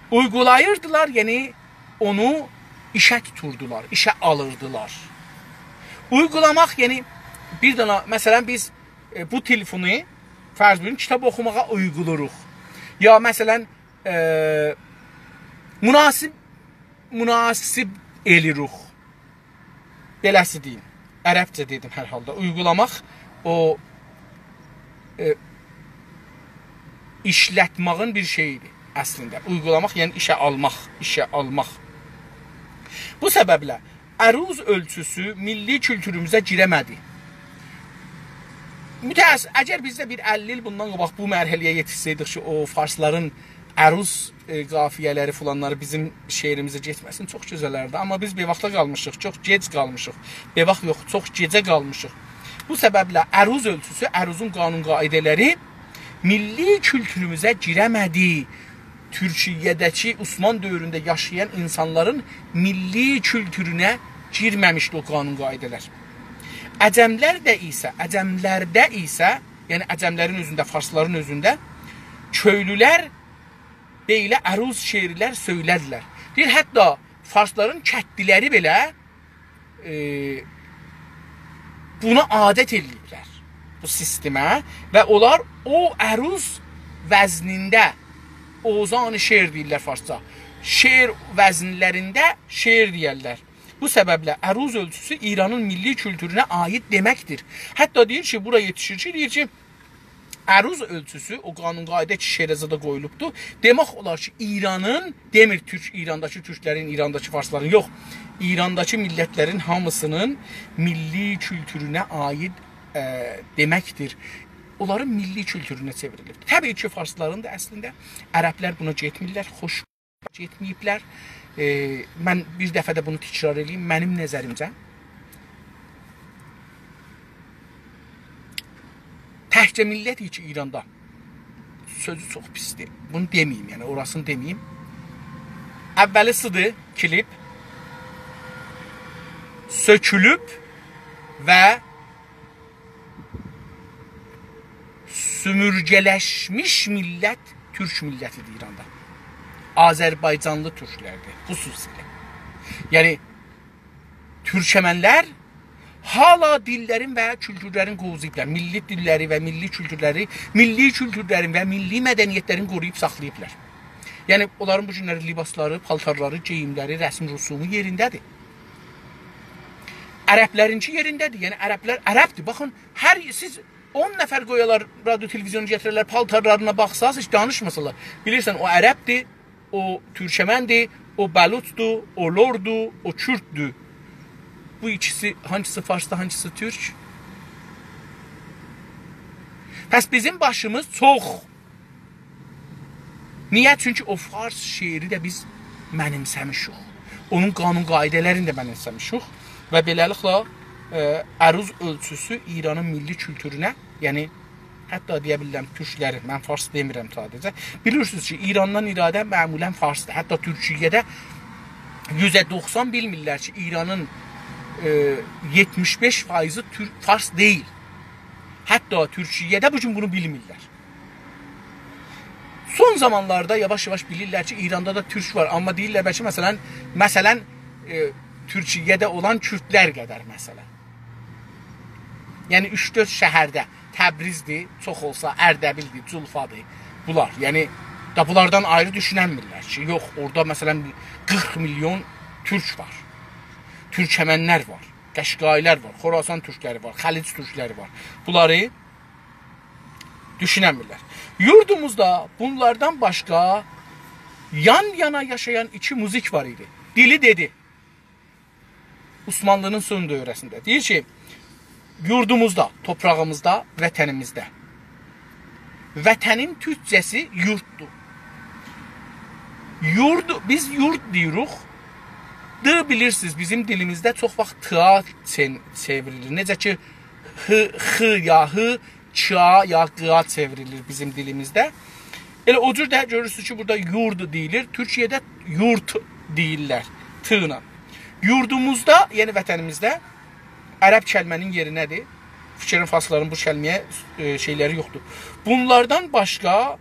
اویغولاییردیلار، یعنی اونو ایشه توتوردولار، ایشه آلیردیلار. اویغولاماق، یعنی بیر دنه، مثلا، بیز، ائ، بو تلفونو، فرض بویورون، کیتاب اوخوماغا اویغولوروق. یا، مثلا، ائ، مناسب، مناسب ائله‌ییریک. بئله‌سی دئییم. عربجه دئدیم هر حالدا. اویغولاماق او، ائ، ایشلتمه‌یین بیر شئییدیر اصلینده. اویغولاماق، یعنی ایشه آلماق، ایشه آلماق. بو سببله عروض اؤلچوسو میللی کولتوروموزه گیره‌مه‌دی. متأس-، اگر بیز ده بیر اللی ایل بوندان قاباق بو مرحله‌یه یئتیشسه‌یدیک کی، او فارسلارین عروض، ائ، قافیه‌لری فلانلاری بیزیم شعریمیزه گئتمه‌سین، چوخ گؤزل اولاردی. آمما بیز بی‌واختا قالمیشیق، چوخ گئج قالمیشیق. بی‌واخت یوخ، چوخ گئجه قالمیشیق. بو سببله عروض اؤلچوسو، عروضون قانون قاعده‌لری میللی کولتوروموزه گیره‌مه‌دی. تورکیه‌ده‌کی عثمان دؤورونده یاشایان اینسانلارین میللی کولتورونه گیرمه‌میشدی او قانون قاعده‌لر. عجملرده ایسه، عجملرده ایسه، یعنی عجملرین اؤزونده، فارسلارین اؤزونده کؤیلولر بئله عروض شعرلر سؤیلردیلر. دئییر، حتی فارسلارین کتلیلری بئله، ائ، بونا عادت ائله‌ییبلر. بو سیستمه و اونلار او عروض وزنینده، اوزان شعر دئییرلر فارسجا، شعر وزنلرینده شعر دئیرلر. بو سببله عروض اؤلچوسو ایرانین میللی کولتورونه عایید دئمکدیر. حتی دئییر کی، بورا یئتیشیر کی، دئییر کی، عروض اؤلچوسو، او قانون قاعده کی، شعره زادا قویولوبدور، دئمک اولار کی، ایرانین، دئمیر تورک، ایرانداکی تورکلرین، ایرانداکی فارسلارین، یوخ، ایرانداکی میللتلرین هامیسینین میللی کولتورونه عایید، ائ، دئمکدیر. اونلارین میللی کولتورونه چئوریلیبدیر. طبیعی کی، فارسلارین دا اصلینده، عربلر بونا گئتمیرلر، خوش گئتمه‌ییبلر. ائ، من بیر دفعه ده بونو تکرار ائله‌ییم، منیم نظریمجه تکجه میللت کی، ایراندا، سؤزو چوخ پیسدیر، بونو دئمه‌ییم، یعنی اوراسینی دئمه‌ییم. اولیسی‌دیر، کلیپ سؤکولوب و سومورگه‌لشمیش میللت تورک میللتی‌دیر ایراندا. آذربایجانلی تورکلردیر خصوصیله. یعنی تورکمنلر حالا دیللرین و کولتورلرین قووزاییبلار. میللی دیللری و میللی کولتورلری، میللی کولتورلرین و میللی مدنیتلرین قورویوب ساخلاییبلار. یعنی اونلارین بو گونلری لباسلاری، پالتارلاری، گئییملری، رسم رسومو یئرینده‌دیر. عربلرینکی یئرینده‌دیر. یعنی عربلر عربدیر. باخین، هر سیز اون نفر قویالار، رادیو تلویزیونو گتیره‌لر، پالتارلارینا باخساز، هئچ دانیشماسالار. بیلیرسن، او عربدیر، او تورکمندیر، او بلوچدور، او لوردور، او کورددور. بو ایکیسی، هانگیسی فارسدیر، هانگیسی تورک؟ پس بیزیم باشیمیز چوخ. نییه؟ چونکی او فارس شعری ده بیز منیمسه‌میشیک. اونون قانون قاعده‌لرینی ده منیمسه‌میشیک. و بئله‌لیکله، ائ، عروض اؤلچوسو ایرانین میللی کولتورونه، یعنی حتی دئیه بیلیرم تورکلری، من فارس دئمیرم ساده‌جه. بیلیرسینیز کی، ایراندان ایراده معمولاً فارسدیر. حتی تورکیه‌ده یوزده دوخسان بیلمیرلر کی، ایرانین، ائ، یئتمیش بئش فایضی تور-، فارس دئییل. حتی تورکیه‌ده بو گون بونو بیلمیرلر. سون زامانلاردا یاواش-یاواش بیلیرلر کی، ایراندا دا تورک وار. آمما دئییرلر بلکه، مثلاً، مثلاً، ائ، تورکیه‌ده اولان کوردلر قدر، مثلاً. یعنی، اوچ-دؤرد شهرده، تبریزدیر، چوخ اولسا، اردبیلدیر، جولفادیر، بونلار. یعنی، دا بونلاردان آیری دوشوننمیرلر کی، یوخ، اورادا، مثلاً، قیرخ میلیون تورک وار. تورکمنلر وار، قشقایی‌لر وار، خراسان تورکلری وار، خلیج تورکلری وار. بونلاری دوشوننمیرلر. یوردوموزدا بونلاردان باشقا یان-یانا یاشایان ایکی موزیک وار ایدی. دیلی دئدی. عثمانلی‌نین سون دؤوره‌سینده. دئییر کی، یوردوموزدا، توپراغیمیزدا، وطنیمیزده. وطنین تورکجه‌سی یورددور. یورد، بیز یورد دئییریک. د بیلیرسینیز، بیزیم دیلیمیزده چوخ واخت ت-یا چئن-، چئوریلیر. نئجه کی، ه، خ یا ه، چ یا یا ق یا چئوریلیر بیزیم دیلیمیزده. ائله او جور ده گؤرورسونوز کی، بورادا یورد دئییلیر. تورکیه‌ده یورت دئییرلر، ت ایله. یوردوموزدا، یعنی وطنیمیزده عرب کلمه‌نین یئرینه‌دیر. فیکریم فارسلارین بو کلمه‌یه، ائ، شئیلری یوخدور. بونلاردان باشقا،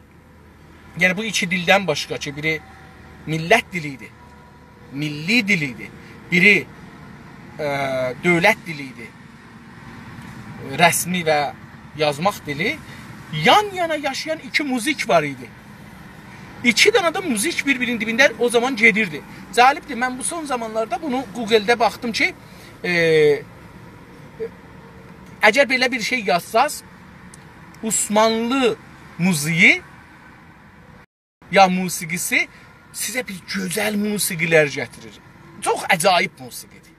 یعنی بو ایکی دیلدن باشقا کی، بیری میللت دیلی ایدی، میللی دیل ایدی، بیری، ائ، دؤولت دیلی ایدی، رسمی و یازماق دیلی، یان-یانا یاشایان ایکی موزیک وار ایدی. ایکی دنه ده موزیک بیر-بیرینین دیبینده او زامان گئدیردی. جالبدیر، من بو سون زامانلاردا بونو گوگلده باخدیم کی، ائ، اگر بئله بیر شئی یازساز، عثمانلی موزیگی یا موسیقی‌سی سیزه بیر گؤزل موسیقی‌لر گتیریر. چوخ عجایب موسیقی‌دیر.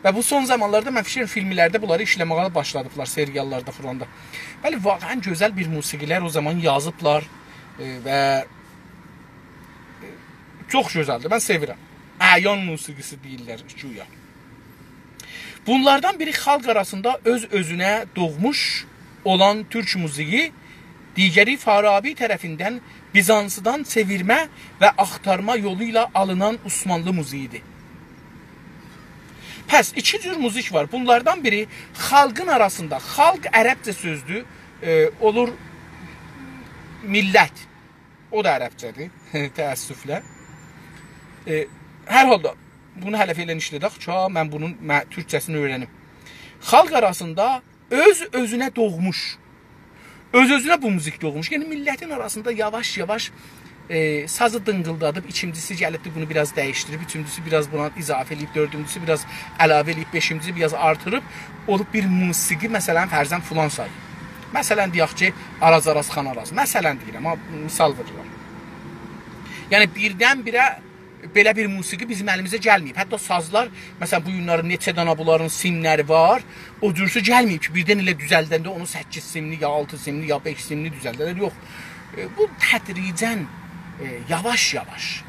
و بو سون زامانلاردا من فیکریم فیلملرده بونلاری ایشله‌مه‌یه باشلادیبلار، سریاللاردا فیلاندا. بلی، واقعاً گؤزل بیر موسیقی‌لر او زامان یازیبلار، ائ، و، ائ، چوخ گؤزلدیر. من سئویرم. اعیان موسیقی‌سی دئییرلر گویا. بونلاردان بیری خالق آراسیندا اؤز-اؤزونه دوغموش اولان تورک موزیگی، دیگری فارابی طرفیندن بیزانسدان چئویرمه و آختارما یولو ایله آلینان عثمانلی موزیگی‌دیر. پس ایکی جور موزیک وار. بونلاردان بیری خالقین آراسیندا، خالق عربجه سؤزدور، ائ، اولور میللت. او دا عربجه‌دیر، تأسفله. ائ، هر حالدا، بونو هله فعلاً ایشله‌دک کی، من بونون مه-، تورکجه‌سینی اؤیره‌نیم. خالق آراسیندا اؤز اؤزونه دوغموش. اؤز اؤزونه بو موزیک دوغموش. یعنی میللتین آراسیندا یاواش-یاواش، ائ، سازی دینقیلدادیب، ایکینجیسی گلیبدی، بونو بیر آز دییشدیریب، اوچونجوسو بیر آز بونا اضافه ائله‌ییب، دؤردونجوسو بیر آز علاوه ائله‌ییب، بئشینجیسی بیر آز آرتیریب، اولوب بیر موسیقی، مثلا، فرضاً فلان سایی. مثلا، دئیک کی، آراز آراز خان آراز. مثلا دئییرم، آمما مثال وورورام. یعنی، بیردن-بیره بئله بیر موسیقی بیزیم الیمیزه گلمه‌ییب. حتی سازلار، مثلا، بو گونلری نئچه دانا بونلارین سیملری وار، او جورسو گلمه‌ییب کی، بیردن ائله دوزلدنده اونو سککیز سیملی، یا آلتی سیملی، یا بئش سیملی دوزلده‌لر. یوخ. ائ، بو تدریجاً، ائ، یاواش-یاواش،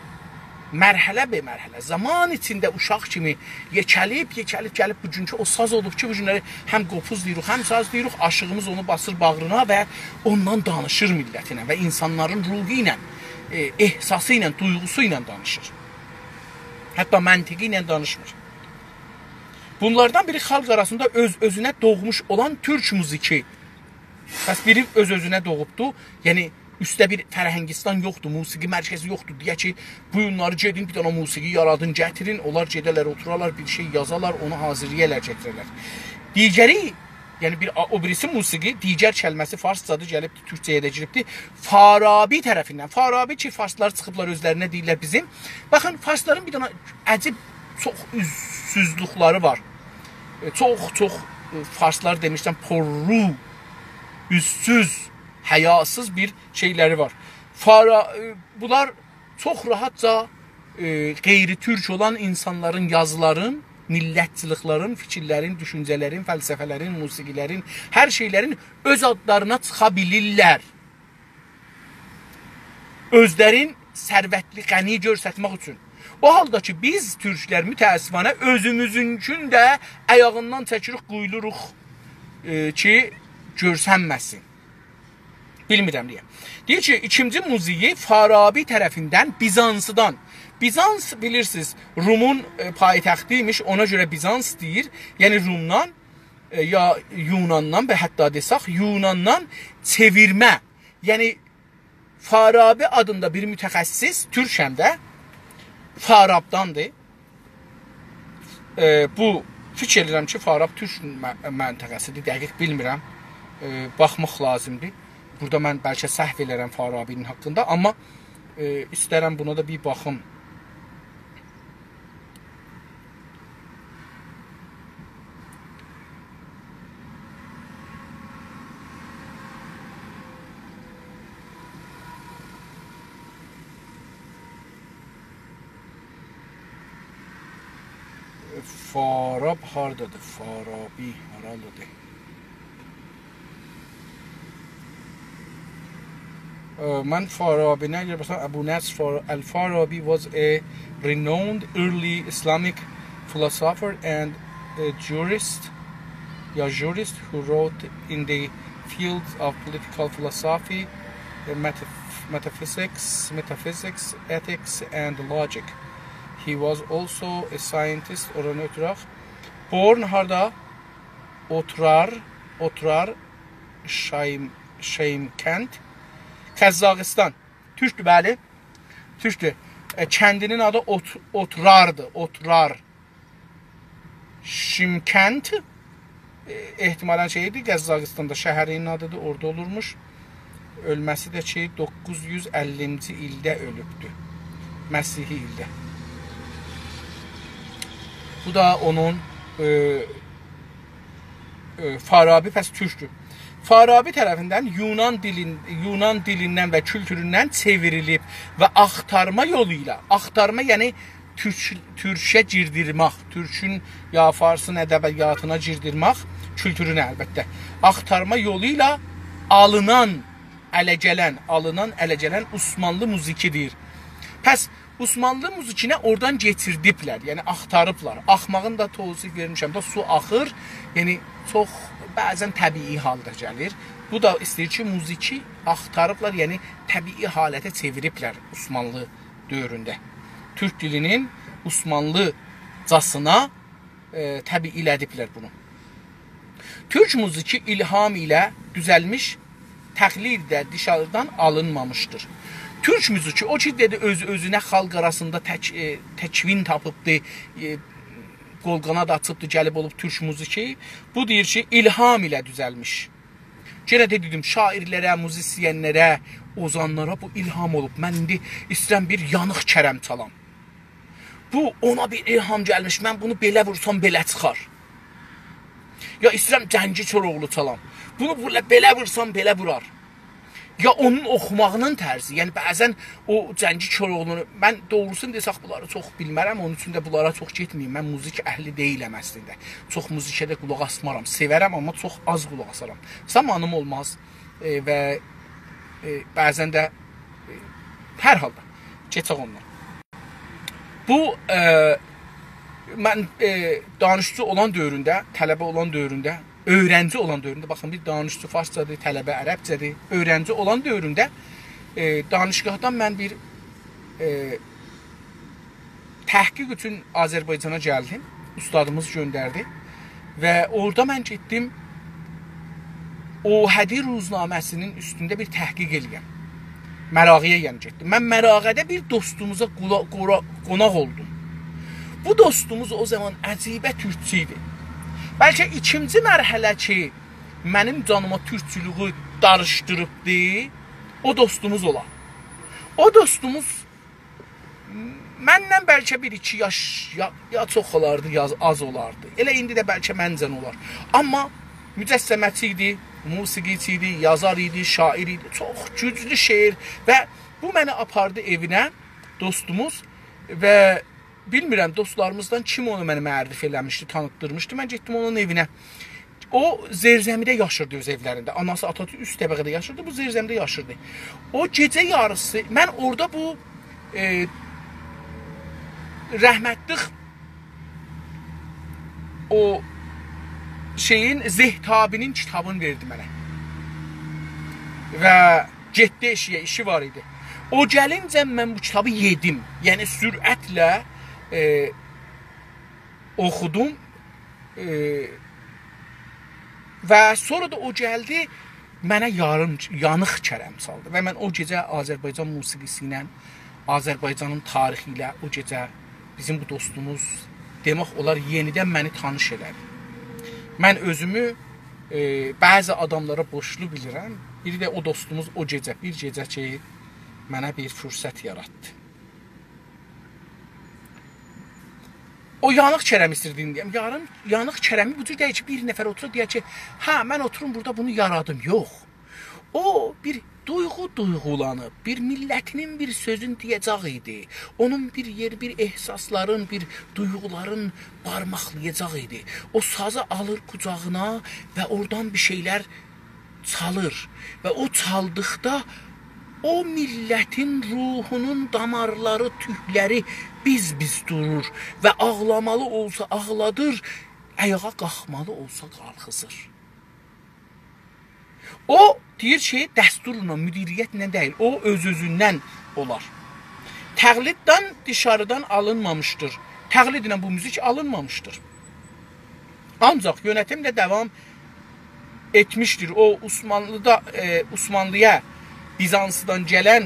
مرحله به مرحله، زامان ایچینده اوشاق کیمی یئکه‌لیب، یئکه‌لیب گلیب بوگونکو او ساز اولوب کی، بو گونلری هم قوپوز دئییریک، هم ساز دئییریک، آشیغیمیز اونو باسیر باغرینا و اوندان دانیشیر میللتینن و اینسانلارین روحو ایله، ائ، احساسی ایله، دویغوسو ایله دانیشیر. حتی منطقی ایله دانیشمیر. بونلاردان بیری خالق آراسیندا اؤز اؤزونه دوغموش اولان تورک موزیکی. پس بیری اؤز اؤزونه دوغوبدو، یعنی اوسته بیر فرهنگستان یوخدور، موسیقی مرکزی یوخدور. دئیه کی، بو گونلری گئدین، بیر دنه موسیقی یارادین، گتیرین، اونلار گئده‌لر، اوتورالار، بیر شئی یازالار، اونو حاضیرلایالار، گتیره‌لر. دیگری، یعنی بیر، او بیریسی موسیقی، دیگر کلمه‌سی فارسجادیر، گلیب تورکجه‌یه ده گیریبدیر. فارابی طرفیندن، فارابی کی، فارسلار چیخیبلار اؤزلرینه دئییرلر بیزیم. باخین، فارسلارین بیر دنه عجیب، چوخ اوزسوزلوکلری وار. ائ، چوخ، چوخ، ائ، فارسلار دئمیشدن پررو، اوزسوز، حیاسیز بیر شئیلری وار. فارا-، ائ، بونلار چوخ راحتجا، ائ، غیر تورک اولان اینسانلارین یازیلارین، میللتچیلیکلرین، فیکیرلرین، دوشونجه‌لرین، فلسفه‌لرین، موسیقی‌لرین، هر شئیلرین اؤز آدلارینا چیخا بیلیرلر. اؤزلرین ثروتلی، غنی گؤرستمک اوچون. او حالدا کی، بیز تورکلر متأسفانه اؤزوموزونکون ده آیاغیندان چکیریک، قویولوروق، ائ، کی، گؤرسنمه‌سین. بیلمیرم نییه. دئییر کی، ایکینجی موزیکی فارابی طرفیندن بیزانسدان. بیزانس، بیلیرسینیز، رومون، ائ، پایتختی ایمیش، اونا گؤره بیزانس دئییر. یعنی رومدان، ائ، یا یوناندان و حتی دئسک، یوناندان چئویرمه. یعنی فارابی آدیندا بیر متخصص، تورک هم ده، فارابداندیر. ائ، بو، فیکیر ائدیرم کی، فاراب تورک م-، منطقه‌سیدیر، دقیق بیلمیرم. ائ، باخماق لازیمدیر. بورادا من بلکه سهو ائلرم فارابی‌نین حاقیندا، آمما، ائ، ایسترم بونا دا بیر باخیم. فاراب هاردادیر؟ فارابی هارالیدیر؟ ائ، من فارابی‌نی اگر باسام، Abu Nasr Far-, al-Farabi was a renowned early Islamic philosopher and a jurist, یا jurist, who wrote in the fields of political philosophy, uh, metaph-, metaphysics, metaphysics, ethics, and logic. He was also a scientist. اورانی اؤتورک. Born هاردا؟ اوترار، اوترار، شایم-، شایمکند، قزاقستان. تورکدور، بلی. تورکدور. ائ، کندینین آدی اوت-، اوتراردیر، اوترار. شیمکند، ائ، احتمالاً شئیدیر، قزاقستاندا شهرینین آدیدیر، اورادا اولورموش. اؤلمه‌سی ده کی، دوققوز یوز اللینجی ایلده اؤلوبدور. مسیحی ایلده. بو دا اونون، ائ، ائ، فارابی پس تورکدور. فارابی طرفیندن یونان دیلین-، یونان دیلیندن و کولتوروندن چئوریلیب و آختارما یولو ایله، آختارما، یعنی تورک-، تورکه گیردیرمک، تورکون یا فارسین ادبیاتینا گیردیرمک، کولتورونو البته، آختارما یولو ایله آلینان، اله گلن، آلینان، اله گلن عثمانلی موزیکیدیر. پس عثمانلی موزیکینی اورادان گتیردیبلر، یعنی آختاریبلار. آخماغین دا توضیح وئرمیشم ده، سو آخیر، یعنی چوخ بعضاً طبیعی حالدا گلیر. بو دا ایسته‌ییر کی، موزیکی آختاریبلار، یعنی طبیعی حالته چئویریبلر عثمانلی دؤورونده. تورک دیلینین عثمانلیجاسینا، ائ، طبیعی ائله‌دیبلر بونو. تورک موزیکی الهام ایله دوزلمیش، تقلید ده دیشاریدان آلینمامیشدیر. تورک موزیکی، او کی دئدی، اؤز اؤزونه خالق آراسیندا تک-، ائ، تکوین تاپیبدی، ائ، قول-قاناد آچیبدی، گلیب اولوب تورک موزیکی. بو دئییر کی، الهام ایله دوزلمیش. یئنه ده دئدیم، شاعیرلره، موزیسینلره، اوزانلارا بو الهام اولوب. من ایندی ایسته‌ییرم بیر یانیق کرم چالام. بو، اونا بیر الهام گلمیش، من بونو بئله وورسام بئله چیخار. یا ایسته‌ییرم جنگی کوراوغلو چالام. بونو بئله، بئله وورسام بئله وورار. یا اونون اوخوماغینین طرزی، یعنی بعضا او جنگی کوراوغلونو، من دوغروسونو دئسک بونلاری چوخ بیلمرم، اونون اوچون ده بونلارا چوخ گئتمه‌ییم. من موزیک اهلی دئییلم اصلینده. چوخ موزیکه ده قولاق آسمارام. سئورم، آمما چوخ آز قولاق آسارام. زامانیم اولماز. ائ، و، ائ، بعضا ده، ائ، هر حالدا کئچک اوندان. بو، ائ، من، ائ، دانشجو اولان دؤورونده، طلبه اولان دؤورونده، اؤیرنجی اولان دؤورونده، باخین، بیر دانشجو فارسجادیر، طلبه عربجه‌دیر، اؤیرنجی اولان دؤورونده، ائ، دانشگاهدان من بیر، ائ، تحقیق اوچون آذربایجانا گلدیم. اوستادیمیز گؤندردی. و اورادا من گئتدیم، اوحدی روزنامه‌سینین اوستونده بیر تحقیق ائله‌یم. مراغه‌یه، یعنی، گئتدیم. من مراغه‌ده بیر دوستوموزا قولا-، قورا-، قوناق اولدوم. بو دوستوموز او زامان عجیبه تورکچو ایدی. بلکه ایکینجی مرحله کی، منیم جانیما تورکچولویو داریشدیریبدی، او دوستوموز اولا. او دوستوموز مندن بلکه بیر ایکی یاش، یا، یا چوخ اولاردی، یا آز اولاردی. ائله ایندی ده بلکه منجن اولار. آمما مجسمه‌چی ایدی، موسیقیچی ایدی، یازار ایدی، شاعیر ایدی. چوخ گوجلو شعر و بو منی آپاردی ائوینه، دوستوموز. و بیلمیرم، دوستلاریمیزدان کیم اونو منه معرفی ائله‌میشدی، تانیتدیرمیشدی. من گئتدیم اونون ائوینه. او زیرزمیده یاشیردی اؤز ائولرینده. آناسی، آتاسی اوست طبقه‌ده یاشیردی، بو زیرزمیده یاشیردی. او گئجه یاریسی، من اورادا بو، ائ، رحمتلیک او شئیین، زهتابی‌نین کیتابینی وئردی منه. و گئتدی ائشیگه، ایشی وار ایدی. او گلینجه من بو کیتابی یئدیم. یعنی سرعتله، ائ، اوخودوم. ائ، و سونرا دا او گلدی، منه یاریم، یانیق کرم چالدی. و من او گئجه آذربایجان موسیقیسی ایله، آذربایجانین تاریخی ایله او گئجه بیزیم بو دوستوموز، دئمک اولار، یئنیدن منی تانیش ائله‌دی. من اؤزومو، ائ، بعضی آداملارا بورجلو بیلیرم. بیری ده او دوستوموز او گئجه، بیر گئجه کی، منه بیر فرصت یاراتدی. او یانیق کرمی ایستیردیم دئیم. یاریم، یانیق کرمی بو جور دئییل کی، بیر نفر اوتورا دئیه کی، «هه، من اوتوروم بورادا بونو یارادیم.» یوخ. او بیر دویغو دویغولانیب، بیر میللتینین بیر سؤزون دئیه‌جک ایدی. اونون بیر یئری، بیر احساسلارین، بیر دویغولارین بارماقلایاجاق ایدی. او سازی آلیر قوجاغینا و اورادان بیر شئیلر چالیر. و او چالدیقدا او میللتین روحونون دامارلاری، توکلری بیز-بیز دورور و آغلامالی اولسا آغلادیر، آیاغا قالخمالی اولسا قالخیزیر. او دئییر کی، دستورلا، مدیریتله دئییل، او اؤز-اؤزوندن اولار. تقلیددن دیشاریدان آلینمامیشدیر. تقلیدله بو موزیک آلینمامیشدیر. آنجاق یؤنتیمله داوام ائتمیشدیر. او عثمانلیدا، ائ، عثمانلییا بیزانسدان گلن،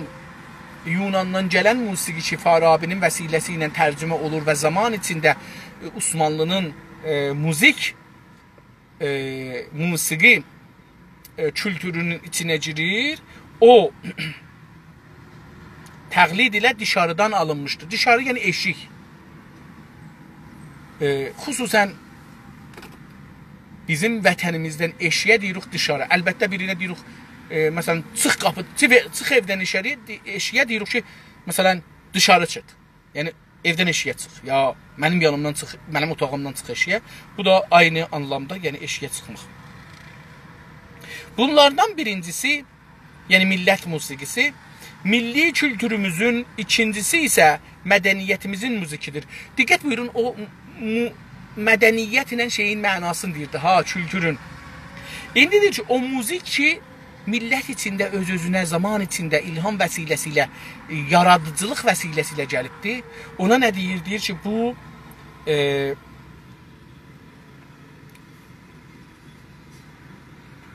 یوناندان گلن موسیقی کی، فارابی‌نین وسیله‌سی ایله ترجمه اولور و زامان ایچینده، ائ، عثمانلی‌نین، ائ، موزیک، ائ، موسیقی، ائ، کولتورونون ایچینه گیریر. او تقلید ایله دیشاریدان آلینمیشدیر. دیشاری، یعنی ائشیک. ائ، خصوصاً بیزیم وطنیمیزدن ائشییه دئییریک دیشاری. البته، بیرینه دئییریک، ائ، مثلاً، «چیخ قاپی، چیخ ائ-، چیخ ائودن ائشییه»، دئ-، ائشییه دئییریک کی، مثلاً، «دیشاری چیخ.» یعنی، «ائودن ائشییه چیخ.» یا «منیم یانیمدان چیخ، منیم اوتاغیمدان چیخ ائشییه.» بو دا عینی آنلامدا، یعنی ائشییه چیخماق. بونلاردان بیرینجیسی، یعنی میللت موسیقی‌سی، میللی کولتوروموزون، ایکینجیسی ایسه مدنیتیمیزین موزیکی‌دیر. دقت بویورون، او مو-، مدنیت ایله شئیین معناسینی دئییردی، ها، کولتورون. ایندی دئییر کی، او موزیک کی، میللت ایچینده اؤز-اؤزونه، زامان ایچینده، الهام وسیله‌سی ایله، ائ، یارادیجیلیق وسیله‌سی ایله گلیبدی. اونا نه دئییر؟ دئییر کی، بو، ائ،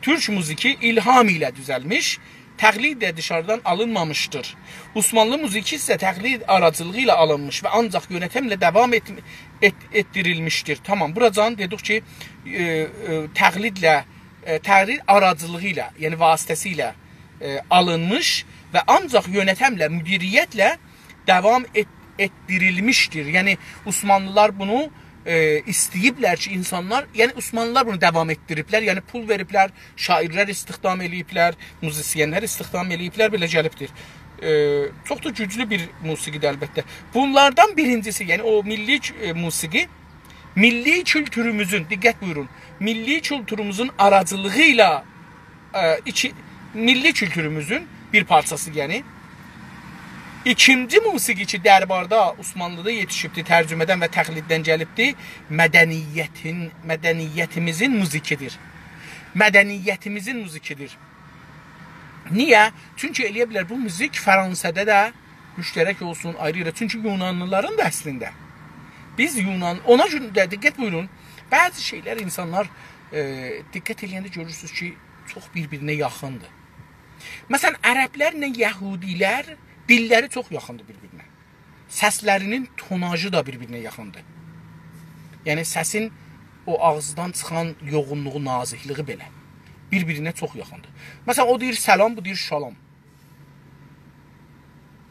تورک موزیکی الهام ایله دوزلمیش، تقلید ده دیشاریدان آلینمامیشدیر. عثمانلی موزیکی ایسه تقلید آراجیلیغی ایله آلینمیش و آنجاق یؤنتمله داوام ائت-، ائت-، ائتدیریلمیشدیر. تامام، بوراجان دئدیک کی، ائ، ائ، تقلیدله، ائ، تقلید آراجیلیغی ایله، یعنی واسطه‌سی ایله، ائ، آلینمیش و آنجاق یؤنتمله، مدیریتله داوام ائت-، ائتدیریلمیشدیر. یعنی عثمانلیلار بونو، ائ، ایسته‌ییبلر کی، اینسانلار، یعنی عثمانلیلار بونو داوام ائتدیریبلر، یعنی پول وئریبلر، شاعرلر استخدام ائله‌ییبلر، موزیسینلر استخدام ائله‌ییبلر، بئله گلیبدیر. ائ، چوخ دا گوجلو بیر موسیقی‌دیر البته. بونلاردان بیرینجیسی، یعنی او میللی، ائ، موسیقی، میللی کولتوروموزون، دقت بویورون، میللی کولتوروموزون آراجیلیغی ایله، ائ، ایکی، میللی کولتوروموزون بیر پارچاسی، یعنی. ایکینجی موسیقی کی، درباردا عثمانلیدا یئتیشیبدی، ترجمه‌دن و تقلیددن گلیبدی، مدنیتین، مدنیتیمیزین موزیکی‌دیر. مدنیتیمیزین موزیکی‌دیر. نییه؟ چونکی ائلیه بیلر بو موزیک فرانسه‌ده ده مشترک اولسون، آیری یئره. چونکی یونانلیلارین دا اصلینده. بیز یونان، اونا گؤره ده دقت بویورون، بعضی شئیلر اینسانلار، ائ، دقت ائله‌ینده گؤرورسونوز کی، چوخ بیر-بیرینه یاخیندیر. مثلا، عربلرله یهودیلر دیللری چوخ یاخیندیر بیر-بیرینه. سسلرینین توناژی دا بیر-بیرینه یاخیندیر. یعنی سسین او آغیزدان چیخان یوغونلوغو، نازیکلیگی بئله بیر-بیرینه چوخ یاخیندیر. مثلا، او دئییر سلام، بو دئییر شالام.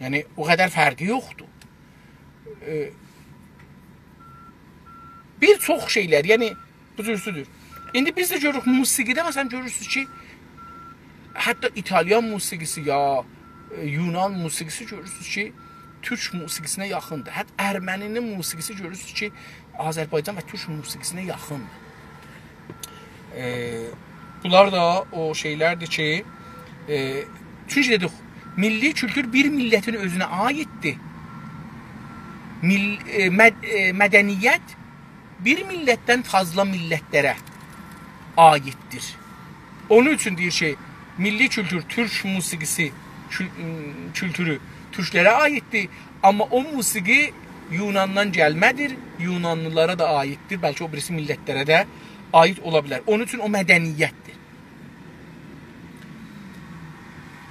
یعنی او قدر فرقی یوخدور. ائ، بیر چوخ شئیلر، یعنی بو جورسودور. ایندی بیز ده گؤروروک موسیقی‌ده، مثلا، گؤرورسونوز کی، حتی ایتالیان موسیقی‌سی یا، ائ، یونان موسیقی‌سی گؤرورسونوز کی، تورک موسیقی‌سینه یاخیندیر. حتی ارمنی‌نین موسیقی‌سی گؤرورسونوز کی، آذربایجان و تورک موسیقی‌سینه یاخیندیر. ائ، بونلار دا او شئیلردیر کی، ائ، چونکی دئدیک، میللی کولتور بیر میللتین اؤزونه عاییددیر. میل-، ائ، مد-، ائ، مدنیت بیر میللتدن فاضلا میللتلره عاییددیر. اونون اوچون دئییر کی، میللی کولتور، تورک موسیقی‌سی، کول-، کولتورو تورکلره عاییددیر. آمما او موسیقی یوناندان گلمه‌دیر، یونانلیلارا دا عاییددیر، بلکه او بیریسی میللتلره ده عایید اولا بیلر. اونون اوچون او مدنیتدیر.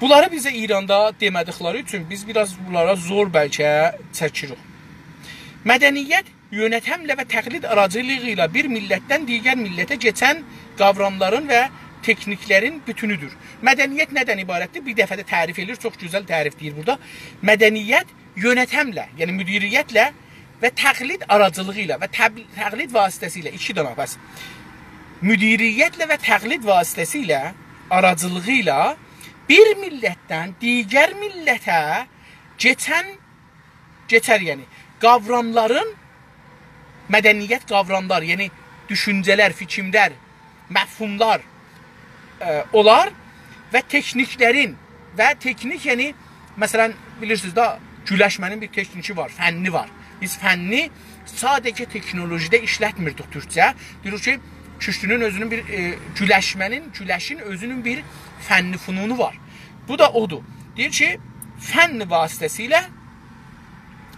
بونلاری بیزه ایراندا دئمه‌دیکلری اوچون بیز بیر آز بونلارا زور بلکه چکیریک. مدنیت یؤنتمله و تقلید آراجیلیغی ایله بیر میللتدن دیگر میللته کئچن قاوراملارین و تکنیکلرین بوتونودور. مدنیت ندن عبارتدیر؟ بیر دفعه ده تعریف ائله‌ییر، چوخ گؤزل تعریف دئییر بورادا. مدنیت یؤنتمله، یعنی مدیریتله و تقلید آراجیلیغی ایله و تب-، تقلید واسطه‌سی ایله، ایکی دانا بس. مدیریتله و تقلید واسطه‌سی ایله، آراجیلیغی ایله بیر میللتدن دیگر میللته کئچن، کئچر، یعنی قاوراملارین، مدنیت قاوراملار، یعنی دوشونجه‌لر، فیکیرلر، مفهوملار، ائ، اولار و تکنیکلرین و تکنیک، یعنی، مثلا، بیلیرسینیز ده، گولشمه‌نین بیر تکنیکی وار، فنی وار. بیز فنی ساده‌جه تکنولوژیده ایشلتمیردیک تورکجه. دئییریک کی، کوشتی‌نین اؤزونون بیر، ائ، گولشمه‌نین، گولشین اؤزونون بیر فنی فنونو وار. بو دا اودور. دئییر کی، فن واسطه‌سیله،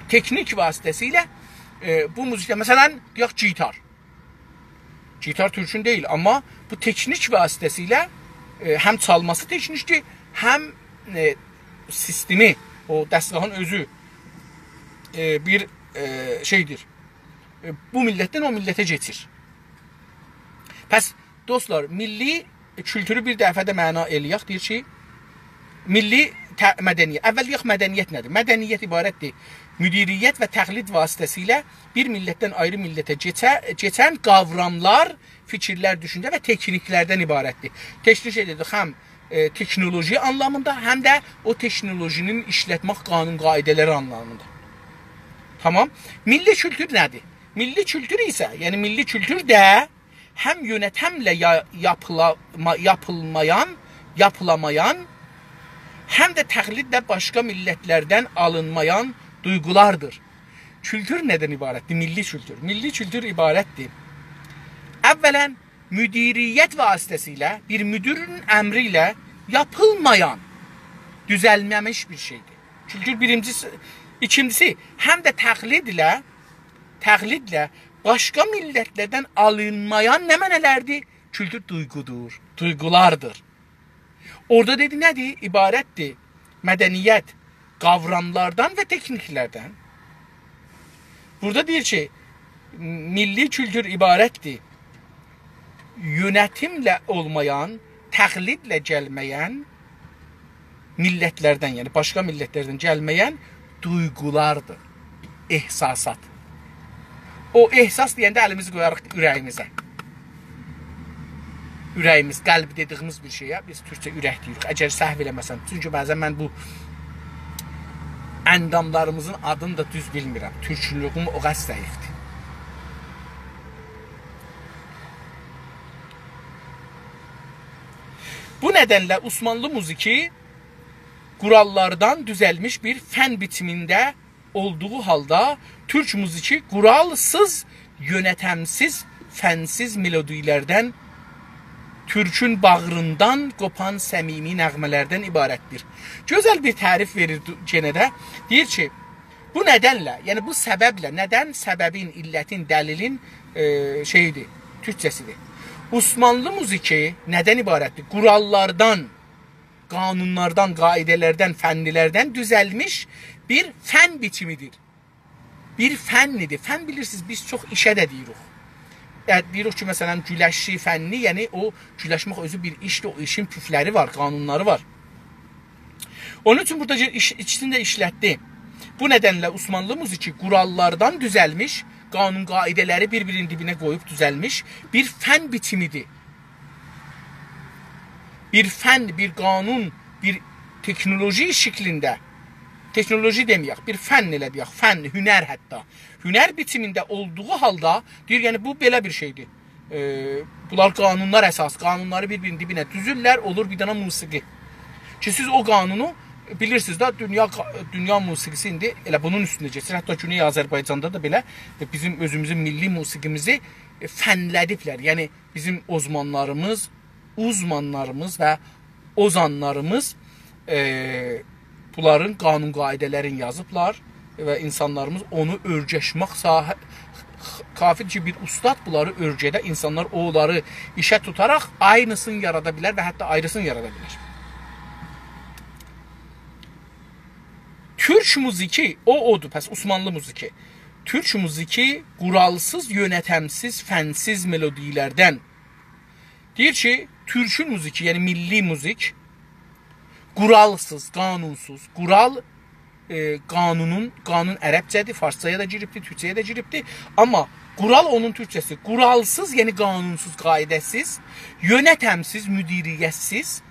تکنیک واسطه‌سیله، ائ، بو موزیکده، مثلا، دئیک، گیتار. گیتار تورکون دئییل، آمما بو تکنیک واسطه‌سیله، ائ، هم چالماسی تکنیکدیر، هم، ائ، سیستمی، او دستگاهین اؤزو، ائ، بیر، ائ، شئیدیر. ائ، بو میللتدن او میللته کئچیر. پس، دوستلار، میللی کولتورو بیر دفعه ده معنا ائله‌یک، دئییر کی، میللی ته-، مدنیت. اول دئیک، مدنیت ندیر؟ مدنیت عبارتدیر مدیریت و تقلید واسطه‌سیله بیر میللتدن آیری میللته کئچه-، کئچن قاوراملار، فیکیرلر، دوشونجه و تکنیکلردن عبارتدیر. تکنیک دئدیک، هم، ائ، تکنولوژی آنلامیندا، هم ده او تکنولوژی‌نین ایشلتمک قانون قاعده‌لری آنلامیندا. تامام. میللی کولتور ندیر؟ میللی کولتور ایسه، یعنی میللی کولتور ده هم یؤنتمله یا-، یاپیلا-، ما-، یاپیلمایان، یاپیلامایان، هم ده تقلیدله باشقا میللتلردن آلینمایان دویغولاردیر. کولتور ندن عبارتدیر؟ میللی کولتور. میللی کولتور عبارتدیر، اولا، مدیریت واسطه‌سیله، بیر مدیرین امری ایله یاپیلمایان، دوزلمه‌میش بیر شئیدیر. کولتور بیرینجیسی، ایکینجیسی، هم ده تقلیدله، تقلیدله باشقا میللتلردن آلینمایان نمنه‌لردیر؟ کولتور دویغودور، دویغولاردیر. اورادا دئدی، نه‌دیر؟ عبارتدیر مدنیت قاوراملاردان و تکنیکلردن. بورادا دئییر کی، میللی کولتور عبارتدیر یؤنتیمله اولمایان، تقلیدله گلمه‌ین میللتلردن، یعنی باشقا میللتلردن گلمه‌ین دویغولاردیر، احساسات. او احساس دئینده الیمیزی قویاریق اوره‌ییمیزه. اوره‌ییمیز، قلب دئدیییمیز بیر شئیه بیز تورکجه اورک دئییریک. اگر سهو ائله‌مه‌سم، چونکی بعضا من بو انداملاریمیزین آدینی دا دوز بیلمیرم. تورکلویوم او قدر ضعیفدیر. بو ندنله عثمانلی موزیکی قوراللاردان دوزلمیش بیر فن بیچیمینده اولدوغو حالدا تورک موزیکی قورالسیز، یؤنتمسیز، فنسیز ملودیلردن، تورکون باغریندان قوپان صمیمی نغمه‌لردن عبارتدیر. گؤزل بیر تعریف وئریر دو-، گئنه ده. دئییر کی، بو ندنله، یعنی بو سببله، ندن سببین، علتین، دلیلین، ائ، شئییدیر، تورکجه‌سیدیر. عثمانلی موزیکی ندن عبارتدیر؟ قوراللاردان، قانونلاردان، قاعده‌لردن، فنلردن دوزلمیش بیر فن بیچیمیدیر. بیر فنیدیر. فن، بیلیرسینیز، بیز چوخ ایشه ده دئییریک. یعنی، دئییریک کی، مثلا، گولشی فنی، یعنی او گولشمک اؤزو بیر ایشدیر، او ایشین پوفلری وار، قانونلاری وار. اونون اوچون بورادا ایش-، ایکیسینی ده ایشلتدی. بو ندنله عثمانلی موزیکی قوراللاردان دوزلمیش، قانون قاعده‌لری بیر-بیرینین دیبینه قویوب دوزلمیش بیر فن بیچیمیدیر. بیر فن، بیر قانون، بیر تکنولوژی شکلینده، تکنولوژی دئمه‌یک، بیر فن ائله دئیک، فن، هنر حتی. هنر بیچیمینده اولدوغو حالدا دئییر، یعنی بو بئله بیر شئیدیر. ائ، بونلار قانونلار اساس، قانونلاری بیر-بیرینین دیبینه دوزورلر، اولور بیر دنه موسیقی. کی، سیز او قانونو بیلیرسینیز ده، دونیا، دونیا موسیقیسی ایندی ائله بونون اوستونده کئچیر. حتی گونئی آذربایجاندا دا بئله، ائ، بیزیم اؤزوموزون میللی موسیقیمیزی، ائ، فنله‌دیبلر. یعنی، بیزیم اوزمانلاریمیز، اوزمانلاریمیز و اوزانلاریمیز، ائ، بونلارین قانون قاعده‌لرینی یازیبلار و اینسانلاریمیز اونو اؤرگشمک ساحه-، کافی کی، بیر اوستاد بونلاری اؤرگده، اینسانلار اونلاری ایشه توتاراق عینیسینی یارادا بیلر و حتی آیریسینی یارادا بیلر. تورک موزیکی، او اودور، پس عثمانلی موزیکی. تورک موزیکی قورالسیز، یؤنتمسیز، فنسیز ملودیلردن. دئییر کی، تورکون موزیکی، یعنی میللی موزیک، قورالسیز، قانونسوز، قورال، ائ، قانونون، قانون عربجه‌دیر، فارسجایا دا گیریبدیر، تورکجه‌یه ده گیریبدیر. آمما قورال اونون تورکجه‌سی، قورالسیز، یعنی قانونسوز، قاعده‌سیز، یؤنتمسیز، مدیریتسیز،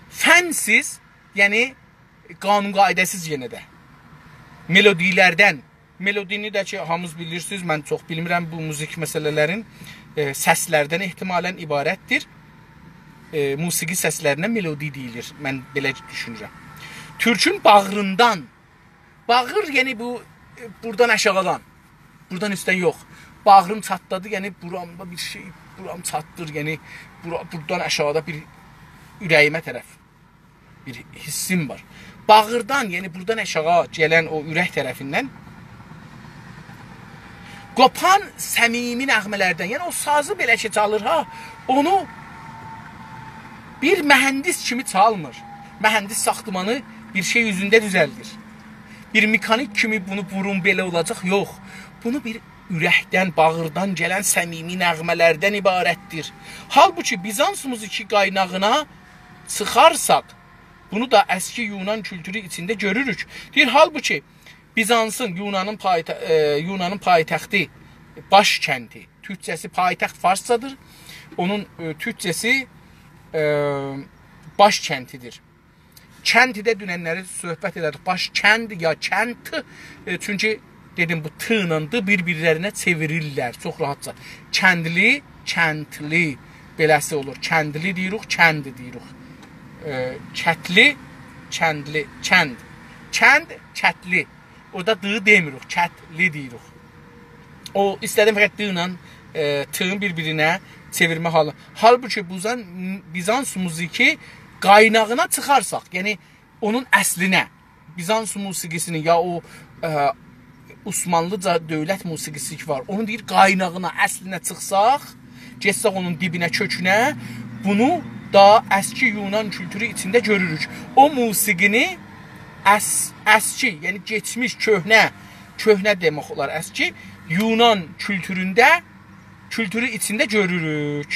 فنسیز، یعنی قانون قاعده‌سیز یئنه ده. ملودیلردن، ملودینی ده کی، هامینیز بیلیرسینیز، من چوخ بیلمیرم بو موزیک مسئله‌لرین، ائ، سسلردن احتمالا عبارتدیر. ائ، موسیقی سسلرینه ملودی دئییلیر، من بئله دوشونورم. تورکون باغریندان، باغیر، یعنی بو، ائ، بورادان آشاغیدان، بورادان اوستدن یوخ. باغریم چاتلادی، یعنی بورامدا بیر شئی، بورام چاتلیر، یعنی بورا-، بورادان آشاغیدا بیر اوره‌ییمه طرف بیر حیسیم وار. باغیردان، یعنی بورادان آشاغی گلن او اورک طرفیندن قوپان صمیمی نغمه‌لردن، یعنی او سازی بئله کی چالیر ها، اونو بیر مهندس کیمی چالمیر. مهندس ساختمانی بیر شئی اوزونده دوزلدیر. بیر مکانیک کیمی بونو وورون بئله اولاجاق، یوخ. بونو بیر اورکدن، باغیردان گلن صمیمی نغمه‌لردن عبارتدیر. حالبوکی بیزانس موزیکی قایناغینا چیخارساق، بونو دا اسکی یونان کولتورو ایچینده گؤروروک. دئییر، حالبوکی بیزانسین، یونانین پایت-، ائ، یونانین پایتختی، باش کنتی، تورکجه‌سی پایتخت فارسجادیر. اونون، ائ، تورکجه‌سی، ائ، باش کنتیدیر. کنتی ده دوننلری صحبت ائله‌دیک. باش کند یا کنت، ائ، چونکی دئدیم، بو ت ایله د بیر-بیرلرینه چئوریللر چوخ راحتجا. کندلی، کنتلی، بئله‌سی اولور. کندلی دئییریک، کند دئییریک. ائ، کتلی، کندلی، کند. کند، کتلی. اورادا د دئمیریک، کتلی دئییریک. او، ایسته‌دیم فقط د ایله، ائ، ت-ین بیر-بیرینه چئویرمه حالی. حالبوکی بوزان-، بیزانس موزیکی قایناغینا چیخارساق، یعنی اونون اصلینه، بیزانس موسیقیسینین یا او، ائ، عثمانلیجا دؤولت موسیقیسی کی وار، اونون دئییر قایناغینا، اصلینه چیخساق، گئتسک اونون دیبینه، کؤکونه، بونو دا اسکی یونان کولتورو ایچینده گؤروروک. او موسیقینی اس-، اسکی، یعنی کئچمیش، کؤهنه، کؤهنه دئمک اولار اسکی، یونان کولتورونده، کولتورو ایچینده گؤروروک.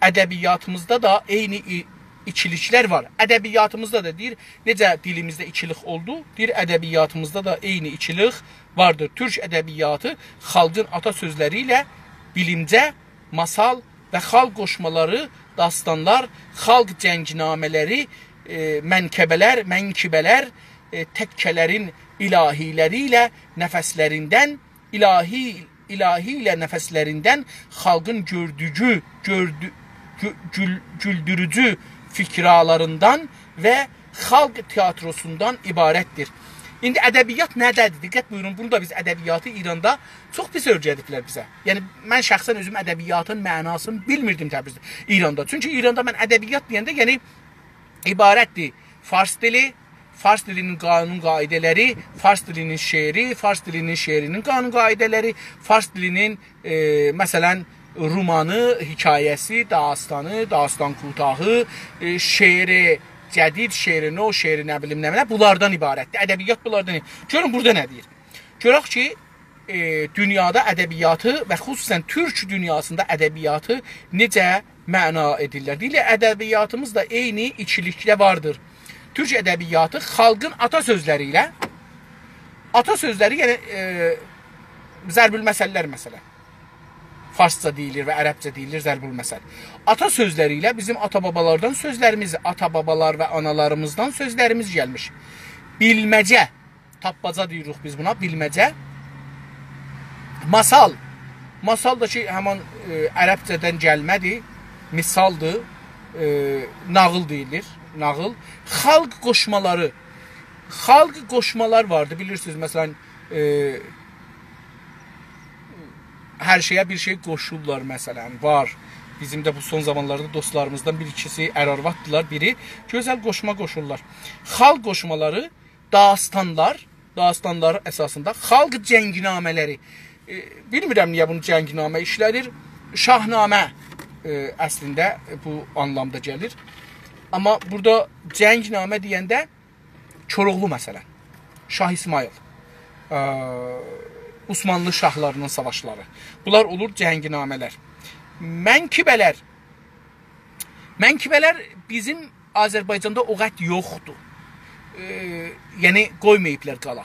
ادبیاتیمیزدا دا عینی ای-، ایکیلیکلر وار. ادبیاتیمیزدا دا دئییر، نئجه دیلیمیزده ایکیلیک اولدو، دئییر، ادبیاتیمیزدا دا عینی ایکیلیک واردیر. تورک ادبیاتی خالقین آتا سؤزلری ایله بیلیمجه، ماسال و خالق قوشمالاری، داستانلار، خالق جنگنامه‌لری، ائ، منکبه‌لر، منکبه‌لر، ائ، تکه‌لرین الهی‌لری ایله نفسلریندن، الهی، الهی ایله نفسلریندن خالقین گؤردوگو، گؤردو-، گو-، گول-، گولدوروجو فقرالاریندان و خالق تئاتروسوندان عبارتدیر. ایندی ادبیات نه‌ده‌دیر؟ دقت بویورون، بونو دا بیز ادبیاتی ایراندا چوخ پیس اؤیره‌دیبلر بیزه. یعنی، من شخصاً اؤزوم ادبیاتین معناسینی بیلمیردیم تبریزده، ایراندا. چونکی ایراندا من ادبیات دئینده، یعنی، عبارتدیر فارس دیلی، فارس دیلینین قانون قاعده‌لری، فارس دیلینین شعری، فارس دیلینین شعرینین قانون قاعده‌لری، فارس دیلینین، ائ، مثلاً، رومانی، حکایه‌سی، داستانی، داستان کوتاهی، ائ، شعر جدید، شعر نو، شعر نه بیلیم نه، نه، بونلاردان عبارتدیر. ادبیات بونلاردان عبارت. گؤرون بورادا نه دئییر. گؤرک کی، ائ، دونیادا ادبیاتی و خصوصاً تورک دونیاسیندا ادبیاتی نئجه معنا ائدیرلر. دئییرلر، ادبیاتیمیزدا عینی ایکیلیکده واردیر. تورک ادبیاتی خالقین آتا سؤزلری ایله، آتا سؤزلری، یعنی، ائ، ضرب‌المثل‌لر مثلاً. فارسجا دئییلیر و عربجه دئییلیر ضرب‌المثل. آتا سؤزلری ایله بیزیم آتا-بابالاردان سؤزلریمیز، آتا-بابالار و آنالاریمیزدان سؤزلریمیز گلمیش. بیلمجه، تاپماجا دئییریک بیز بونا، بیلمجه. ماسال. ماسال دا کی، همان، ائ، عربجه‌دن گلمه‌دیر، مثالدیر، ائ، ناغیل دئییلیر، ناغیل. خالق قوشمالاری. خالق قوشمالار واردی، بیلیرسینیز، مثلاً، ائ، هر شئیه بیر شئی قوشورلار، مثلاً، وار. بیزیم ده بو سون زامانلاردا دوستلاریمیزدان بیر ایکیسی ار-آرواددیلار، بیری گؤزل قوشما قوشورلار. خالق قوشمالاری، داستانلار، داستانلار اساسیندا خالق جنگنامه‌لری. ائ، بیلمیرم نییه بونو جنگنامه ایشله‌دیر. شاهنامه، ائ، اصلینده بو آنلامدا گلیر. آمما بورادا جنگنامه دئینده کوراوغلو مثلاً، شاه اسماعیل، ائ، عثمانلی شاهلاری‌نین ساواشلاری. بونلار اولور جنگنامه‌لر. منکبه‌لر. منکبه‌لر بیزیم آذربایجاندا او قدر یوخدور. ائ، یعنی، قویماییبلار قالا.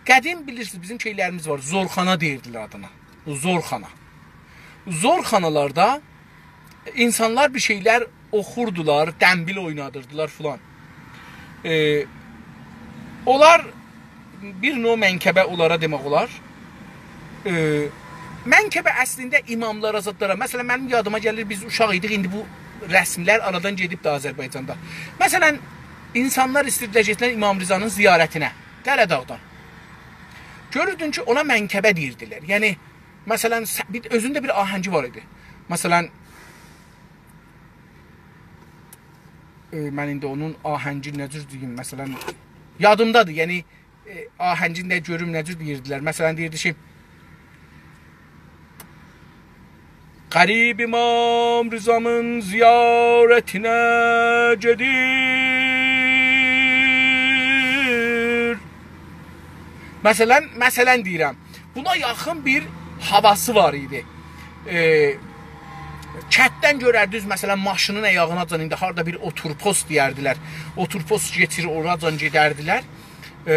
قدیم، بیلیرسینیز، بیزیم شئیلریمیز وار، زورخانا دئییردیلر آدینا. زورخانا. زورخانالاردا اینسانلار بیر شئیلر اوخوردولار، دنبیل اوینادیردیلار فلان. ائ، اونلار بیر نوع منکبه اونلارا دئمک اولار. ائ، منکبه اصلینده اماملارا، زادلارا. مثلاً، منیم یادیما گلیر، بیز اوشاق ایدیک، ایندی بو رسملر آرادان گئدیبدی آذربایجاندا. مثلاً، اینسانلار ایسته‌ییردیلر گئتسینلر امام رضانین زیارتینه، قره‌داغدان. گؤروردون کی، اونا منکبه دئییردیلر. یعنی، مثلاً، س-، بیر، اؤزونده بیر آهنگی وار ایدی. مثلاً، ائ، من ایندی اونون آهنگینی نه جور دئییم، مثلاً، یادیمدادیر، یعنی، ائ، آهنگینی ده گؤروم نه جور دئییردیلر. مثلاً، دئییردی کی، «غریب امام رضامین زیارتینه گئدیر.» مثلاً، مثلاً دئییرم، بونا یاخین بیر هاواسی وار ایدی. ائ، کتدن گؤرردینیز، مثلاً، ماشینین آیاغیناجان ایندی هاردا بیر اوتورپوست دئیردیلر. اوتورپوست کئچیر، اوراجان گئدردیلر. ائ،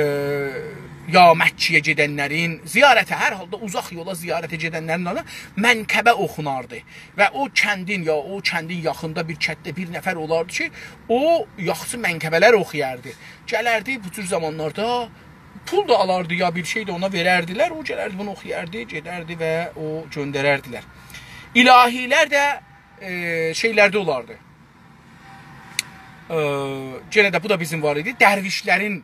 یا مکه‌یه گئدنلرین، زیارته، هر حالدا اوزاق یولا زیارته گئدنلرین آدینا منکبه اوخوناردی. و او کندین، یا او کندین یاخیندا بیر کتده بیر نفر اولاردی کی، او یاخشی منکبه‌لر اوخویاردی. گلردی، بو جور زامانلاردا پول دا آلاردی، یا بیر شئی ده اونا وئرردیلر، او گلردی، بونو اوخویاردی، گئدردی و او گؤندرردیلر. الهی‌لر ده، ائ، شئیلرده اولاردی. ائ، یئنه ده بو دا بیزیم وار ایدی. درویشلرین،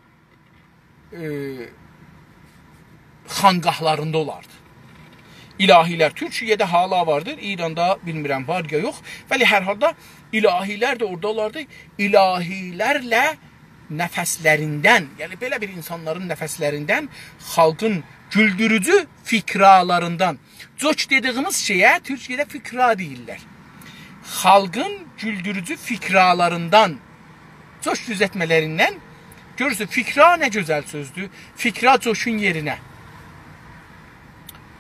ائ، خانقاهلاریندا اولاردی. الهی‌لر تورکیه‌ده حالا واردیر، ایراندا بیلمیرم وار یا یوخ. ولی هر حالدا الهی‌لر ده اورادا اولاردی. الهی‌لرله نفسلریندن، یعنی بئله بیر اینسانلارین نفسلریندن، خالقین گولدوروجو فقرالاریندان. جوک دئدیگیمیز شئیه تورکیه‌ده فقرا دئییرلر. خالقین گولدوروجو فقرالاریندان، جوش دوزلتمه‌لریندن، گؤرورسون، فقرا نه گؤزل سؤزدور، فقرا جوشون یئرینه.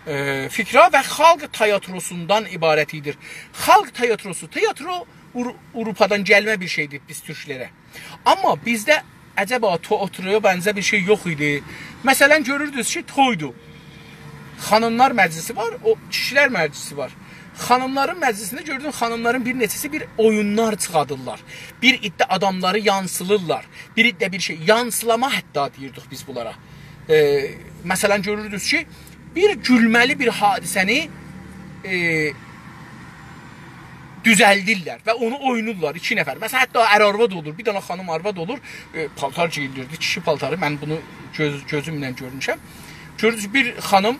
ائ، فقرا و خالق تئاتروسوندان عبارت ایدی. خالق تئاتروسو، تئاترو اور-، آوروپادان گلمه بیر شئیدیر بیز تورکلره. آمما بیزده عجبا تئاترویا بنزه بیر شئی یوخ ایدی. مثلا، گؤروردونوز کی، تویدو. خانیملار مجلسی وار، او کیشیلر مجلسی وار. خانیملارین مجلسینده گؤردون، خانیملارین بیر نئچه‌سی بیر اویونلار چیخادیرلار. بیر عده آداملاری یانسیلیرلار. بیر عده بیر شئی، یانسیلاما حتی دئییردیک بیز بونلارا. ائ، مثلا، گؤروردونوز کی، بیر گولمه‌لی بیر حادثه‌نی، ائ، دوزلدیرلر و اونو اوینورلار ایکی نفر. مثلا، حتی ار آرواد اولور، بیر دنه خانیم آرواد اولور، ائ، پالتار گئییلیردی، کیشی پالتاری، من بونو گؤز-، گؤزومله گؤرموشم. گؤردونوز، بیر خانیم،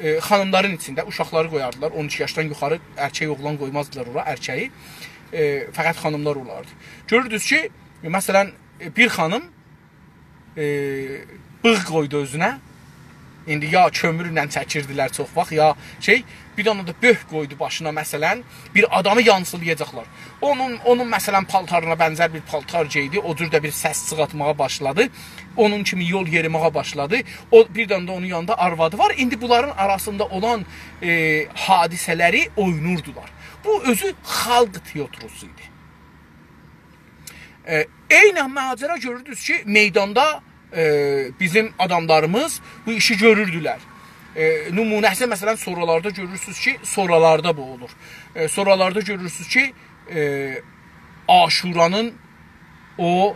ائ، خانیملارین ایچینده اوشاقلاری قویاردیلار، اون ایکی یاشدان یوخاری ارکک اوغلان قویمازدیلار اورا، ارکه‌یی، ائ، فقط خانیملار اولاردی. گؤروردونوز کی، مثلا، ائ، بیر خانیم ائ، بیغ قویدو اؤزونه. ایندی یا کؤمورله چکیردیلر چوخ واخت، یا شئی، بیر دنه ده بؤرک قویدو باشینا، مثلا، بیر آدامی یانسیلایاجاقلار. اونون، اونون، مثلا، پالتارینا بنزر بیر پالتار گئیدی، او جور ده بیر سس چیخارتماغا باشلادی. اونون کیمی یول یئریمه‌یه باشلادی. او، بیر دنه ده اونون یانیندا آروادی وار. ایندی بونلارین آراسیندا اولان، ائ، حادثه‌لری اوینوردولار. بو اؤزو خالق تئاتروسو ایدی. ائ، عینی ماجرا گؤروردونوز کی، میداندا، ائ، بیزیم آداملاریمیز بو ایشی گؤروردولر. ائ، نمونه‌سی، مثلا، سورالاردا گؤرورسونوز کی، سورالاردا بو اولور. ائ، سورالاردا گؤرورسونوز کی، ائ، عاشورانین او، ائ،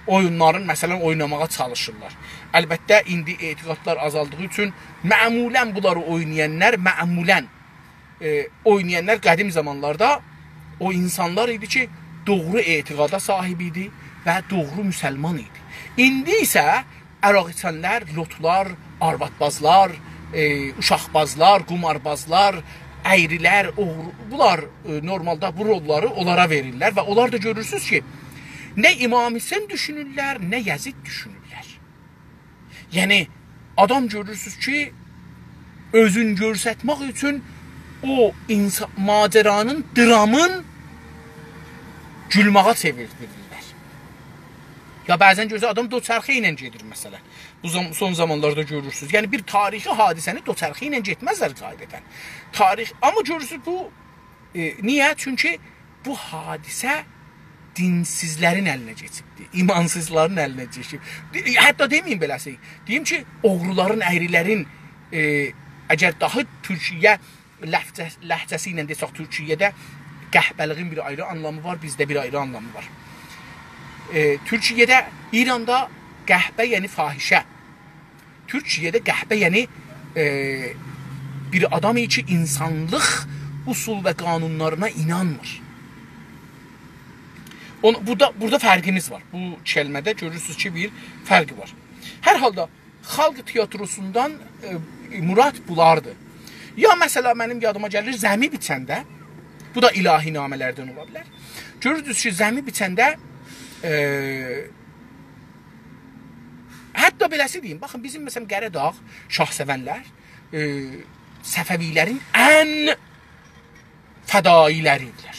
اویونلارین، مثلا، اویناماغا چالیشیرلار. البته، ایندی اعتقادلار آزالدیغی اوچون معمولا بونلاری اوینایانلار، معمولا ائ، اوینایانلار قدیم زامانلاردا او اینسانلار ایدی کی، دوغرو اعتقادا صاحیب ایدی و دوغرو مسلمان ایدی. ایندی ایسه عرق ایچنلر، لوطلار، آروادبازلار، ائ، اوشاقبازلار، قوماربازلار، اَیریلر، اوغرو، بونلار، ائ، نورمالدا بو روللاری اونلارا وئریرلر و اونلار دا گؤرورسونوز کی، نه امام حسین دوشونورلر، نه یزید دوشونورلر. یعنی، آدام گؤرورسونوز کی، اؤزون گؤسترمک اوچون او اینسا-، ماجرانین، درامین گولمه‌یه چئویردیرلر. یا بعضا گؤرورسن، آدام دوچرخه ایله گئدیر، مثلا. بو زام-، سون زامانلاردا گؤرورسونوز. یعنی، بیر تاریخی حادثه‌نی دوچرخه ایله گئتمزلر قاعدتا. تاریخ، آمما گؤرورسونوز، بو ائ، نییه؟ چونکی بو حادثه دینسیزلرین الینه کئچیبدیر، ایمانسیزلارین الینه کئچیب. دئ-، حتی دئمه‌ییم بئله‌سی، دئییم کی، اوغرولارین، اَیریلرین، ائ، اگر داها تورکیه لهجه-، لهجه‌سی ایله دئسک، تورکیه‌ده قحبه‌لیگین بیر آیری آنلامی وار، بیزده بیر آیری آنلامی وار. ائ، تورکیه‌ده، ایراندا قحبه، یعنی فاحشه. تورکیه‌ده قحبه، یعنی، ائ، بیر آدام کی، اینسانلیق اصول و قانونلارینا اینانمیر. اون-، بورادا، بورادا فرقیمیز وار. بو کلمه‌ده گؤرورسونوز کی، بیر فرق وار. هر حالدا خالق تئاتروسوندان، ائ، مراد بولاردیر. یا، مثلا، منیم یادیما گلیر، زمین بیچنده، بو دا الهی‌نامه‌لردن اولا بیلر. گؤروردونوز کی، زمین بیچنده، ائ، حتی بئله‌سی دئییم، باخین، بیزیم، مثلا، قره‌داغ، شاهسئونلر، ائ، صفوی‌لرین ان فدایی‌لری ایدیلر.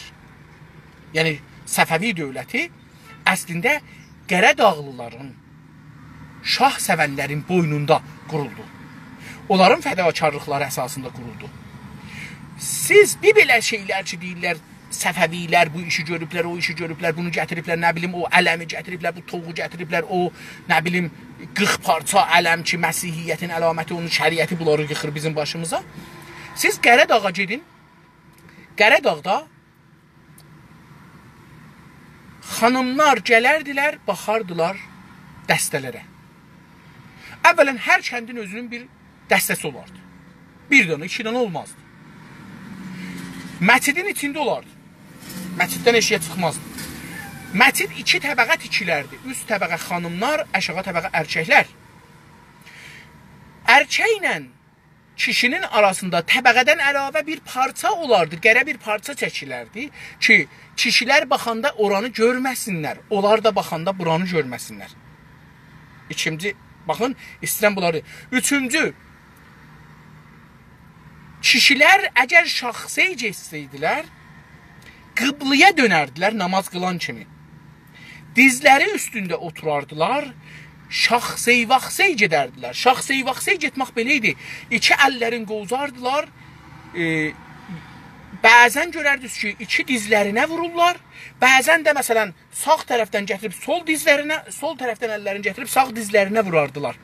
یعنی، صفوی دؤولتی اصلینده قره‌داغلیلارین، شاهسئونلرین بوینوندا قورولدو. اونلارین فداکارلیقلاری اساسیندا قورولدو. سیز بیر بئله شئیلر کی، دئییرلر، صفوی‌لر بو ایشی گؤروبلر، او ایشی گؤروبلر، بونو گتیریبلر، نه بیلیم، او علمی گتیریبلر، بو طوقو گتیریبلر، او، نه بیلیم، قیرخ پارچا علم کی، مسیحیتین علامتی، اونون شریعتی، بونلاری ییخیر بیزیم باشیمیزا. سیز قره‌داغا گئدین. قره‌داغدا خانیملار گلردیلر، باخاردیلار دسته‌لره. اولا، هر کندین اؤزونون بیر دسته‌سی اولاردی. بیر دنه، ایکی دنه اولمازدی. مسجدین ایچینده اولاردی. مسجددن ائشیگه چیخمازدی. مسجد ایکی طبقه تیکیلردی. اوست طبقه خانیملار، آشاغی طبقه ارککلر. ارککله کیشی‌نین آراسیندا طبقه‌دن علاوه بیر پارچا اولاردی، قره بیر پارچا چکیلردی کی، کیشیلر باخاندا اورانی گؤرمه‌سینلر، اونلار دا باخاندا بورانی گؤرمه‌سینلر. ایکینجی، باخین، ایسته‌ییرم بونلاری. اوچونجو، کیشیلر اگر شاخسئیه گئتسه‌یدیلر، قبله‌یه دؤنردیلر نماز قیلان کیمی. دیزلری اوستونده اوتوراردیلار، شاخسئی‌واخسئی گئدردیلر. شاخسئی‌واخسئی گئتمک بئله ایدی. ایکی اللرین قووزاردیلار. ائ، بعضا گؤرردینیز کی، ایکی دیزلرینه وورورلار. بعضا ده، مثلا، ساغ طرفدن گتیریب سول دیزلرینه، سول طرفدن اللرینی گتیریب ساغ دیزلرینه ووراردیلار.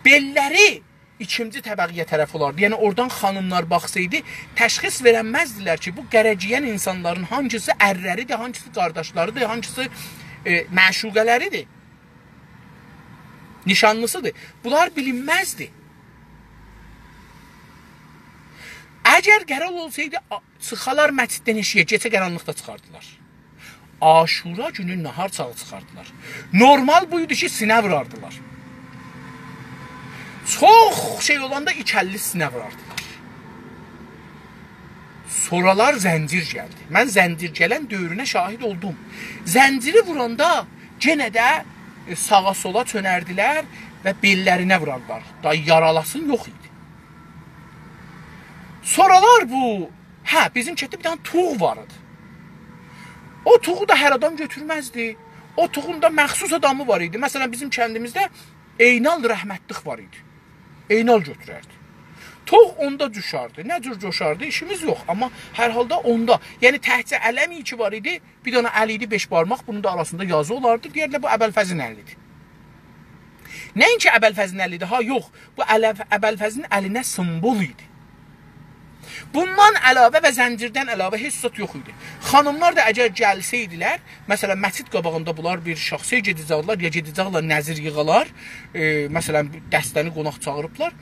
بئللری ایکینجی طبقه‌یه طرف اولاردی. یعنی، اورادان خانیملار باخسایدی، تشخیص وئرنمزدیلر کی، بو قره گئین اینسانلارین هانگیسی ارلریدیر، هانگیسی قارداشلاریدیر، هانگیسی، ائ، معشوقه‌لریدیر، نیشانلیسیدیر. بونلار بیلینمزدی. اگر قرار اولسایدی، آ-، چیخالار مسجددن ائشیگه، گئجه قارانلیقدا چیخاردیلار. عاشورا گونو ناهار چاغی چیخاردیلار. نورمال بو ایدی کی، سینه ووراردیلار. چوخ شئی اولاندا ایکی اللی سینه ووراردیلار. سونرالار زنجیر گلدی. من زنجیر گلن دؤورونه شاهید اولدوم. زنجیری ووراندا یئنه ده، ائ، ساغا سولا چؤنردیلر و بئللرینه ووراردیلار. دا یارالاسین یوخ ایدی. سونرالار بو، هه، بیزیم کندده بیر دنه طوق وار ایدی. او طوقو دا هر آدام گؤتورمزدی. او طوقون دا مخصوص آدامی وار ایدی. مثلا، بیزیم کندیمیزده عینال رحمتلیک وار ایدی. عینال گؤتورردی. طوق اوندا جوشاردی. نه جور جوشاردی، ایشیمیز یوخ. آمما هر حالدا اوندا. یعنی، تکجه علمی کی وار ایدی، بیر دنه ال ایدی، بئش بارماق، بونون دا آراسیندا یازی اولاردی. دئیردیلر، بو ابوالفضلین الیدیر. نه اینکی ابوالفضلین الیدیر، ها، یوخ. بو ال-، ابوالفضلین الینه سیمبول ایدی. بوندان علاوه و زنجیردن علاوه هئچ زاد یوخ ایدی. خانیملار دا اگر گلسه‌یدیلر، مثلا، مسجد قاباغیندا بونلار بیر شاخسئی گئده‌جکلر، یا گئده‌جکلر نذیر ییغالار، ائ، مثلا، دسته‌نی قوناق چاغیریبلار.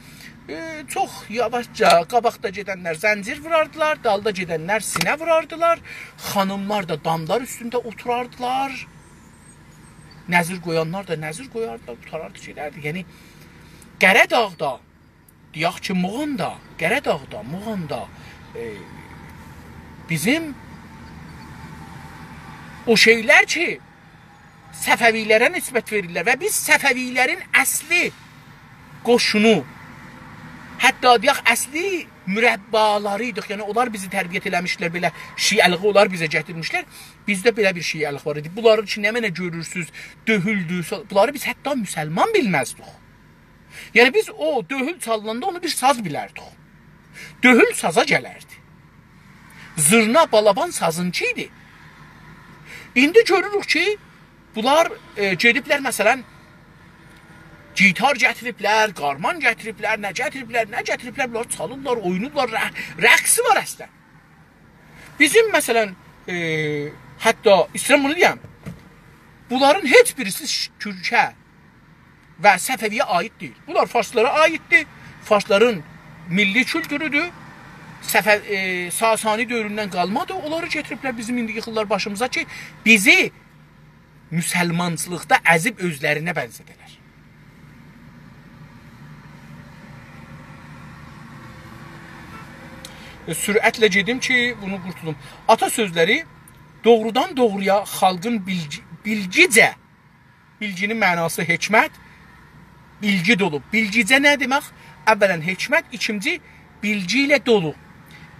ائ، چوخ یاواشجا قاباقدا گئدنلر زنجیر ووراردیلار، دالدا گئدنلر سینه ووراردیلار، خانیملار دا داملار اوستونده اوتوراردیلار. نذیر قویانلار دا نذیر قویاردیلار، قوتاراردی، گئدردی. یعنی، قره‌داغدا، دئیک کی، موغاندا، قره‌داغدا، موغاندا، ائ، بیزیم او شئیلر کی، صفوی‌لره نسبت وئریرلر و بیز صفوی‌لرین اصلی قوشونو، حتی دئیک، اصلی مربعالاری‌یدیق. یعنی، اونلار بیزی تربیت ائله‌میشدیلر بئله، شیعه‌لیگی اونلار بیزه گتیرمیشلر. بیزده بئله بیر شیعه‌لیک وار ایدی. بونلاری کی، نمنه گؤرورسوز، دؤهولدور، سو-، بونلاری بیز حتی مسلمان بیلمزدیک. یعنی، بیز او دؤهول چالیناندا اونو بیر ساز بیلردیک. دؤهول سازا گلردی. زیرنا، بالابان سازینکی ایدی. ایندی گؤروروک کی، بونلار، ائ، گئدیبلر، مثلا، گیتار گتیریبلر، قارمان گتیریبلر، نه گتیریبلر، نه گتیریبلر، بونلار چالیرلار، اویناییرلار، ر-، رقصی وار اصلا. بیزیم، مثلا، ائ، حتی ایسته‌ییرم بونو دئیم، بونلارین هئچ بیریسی ش-، تورکه و صفوی‌یه عایید دئییل. بونلار فارسلارا عاییددیر. فارسلارین میللی کولتورودور. صفو-، ائ، ساسانی دؤوروندن قالمادیر. اونلاری گتیریبلر بیزیم ایندی ییخیرلار باشیمیزا کی، بیزی مسلمانچیلیقدا ازیب اؤزلرینه بنزه‌ده‌لر. ائ، سرعتله گئدیم کی، بونو قورتولوم. آتا سؤزلری دوغرودان دوغرویا خالقین بیلگی-، بیلگیجه، بیلگی‌نین معناسی حکمت، بیلگی دولو. بیلگیجه نه دئمک؟ اولا حکمت، ایکینجی بیلگی ایله دولو.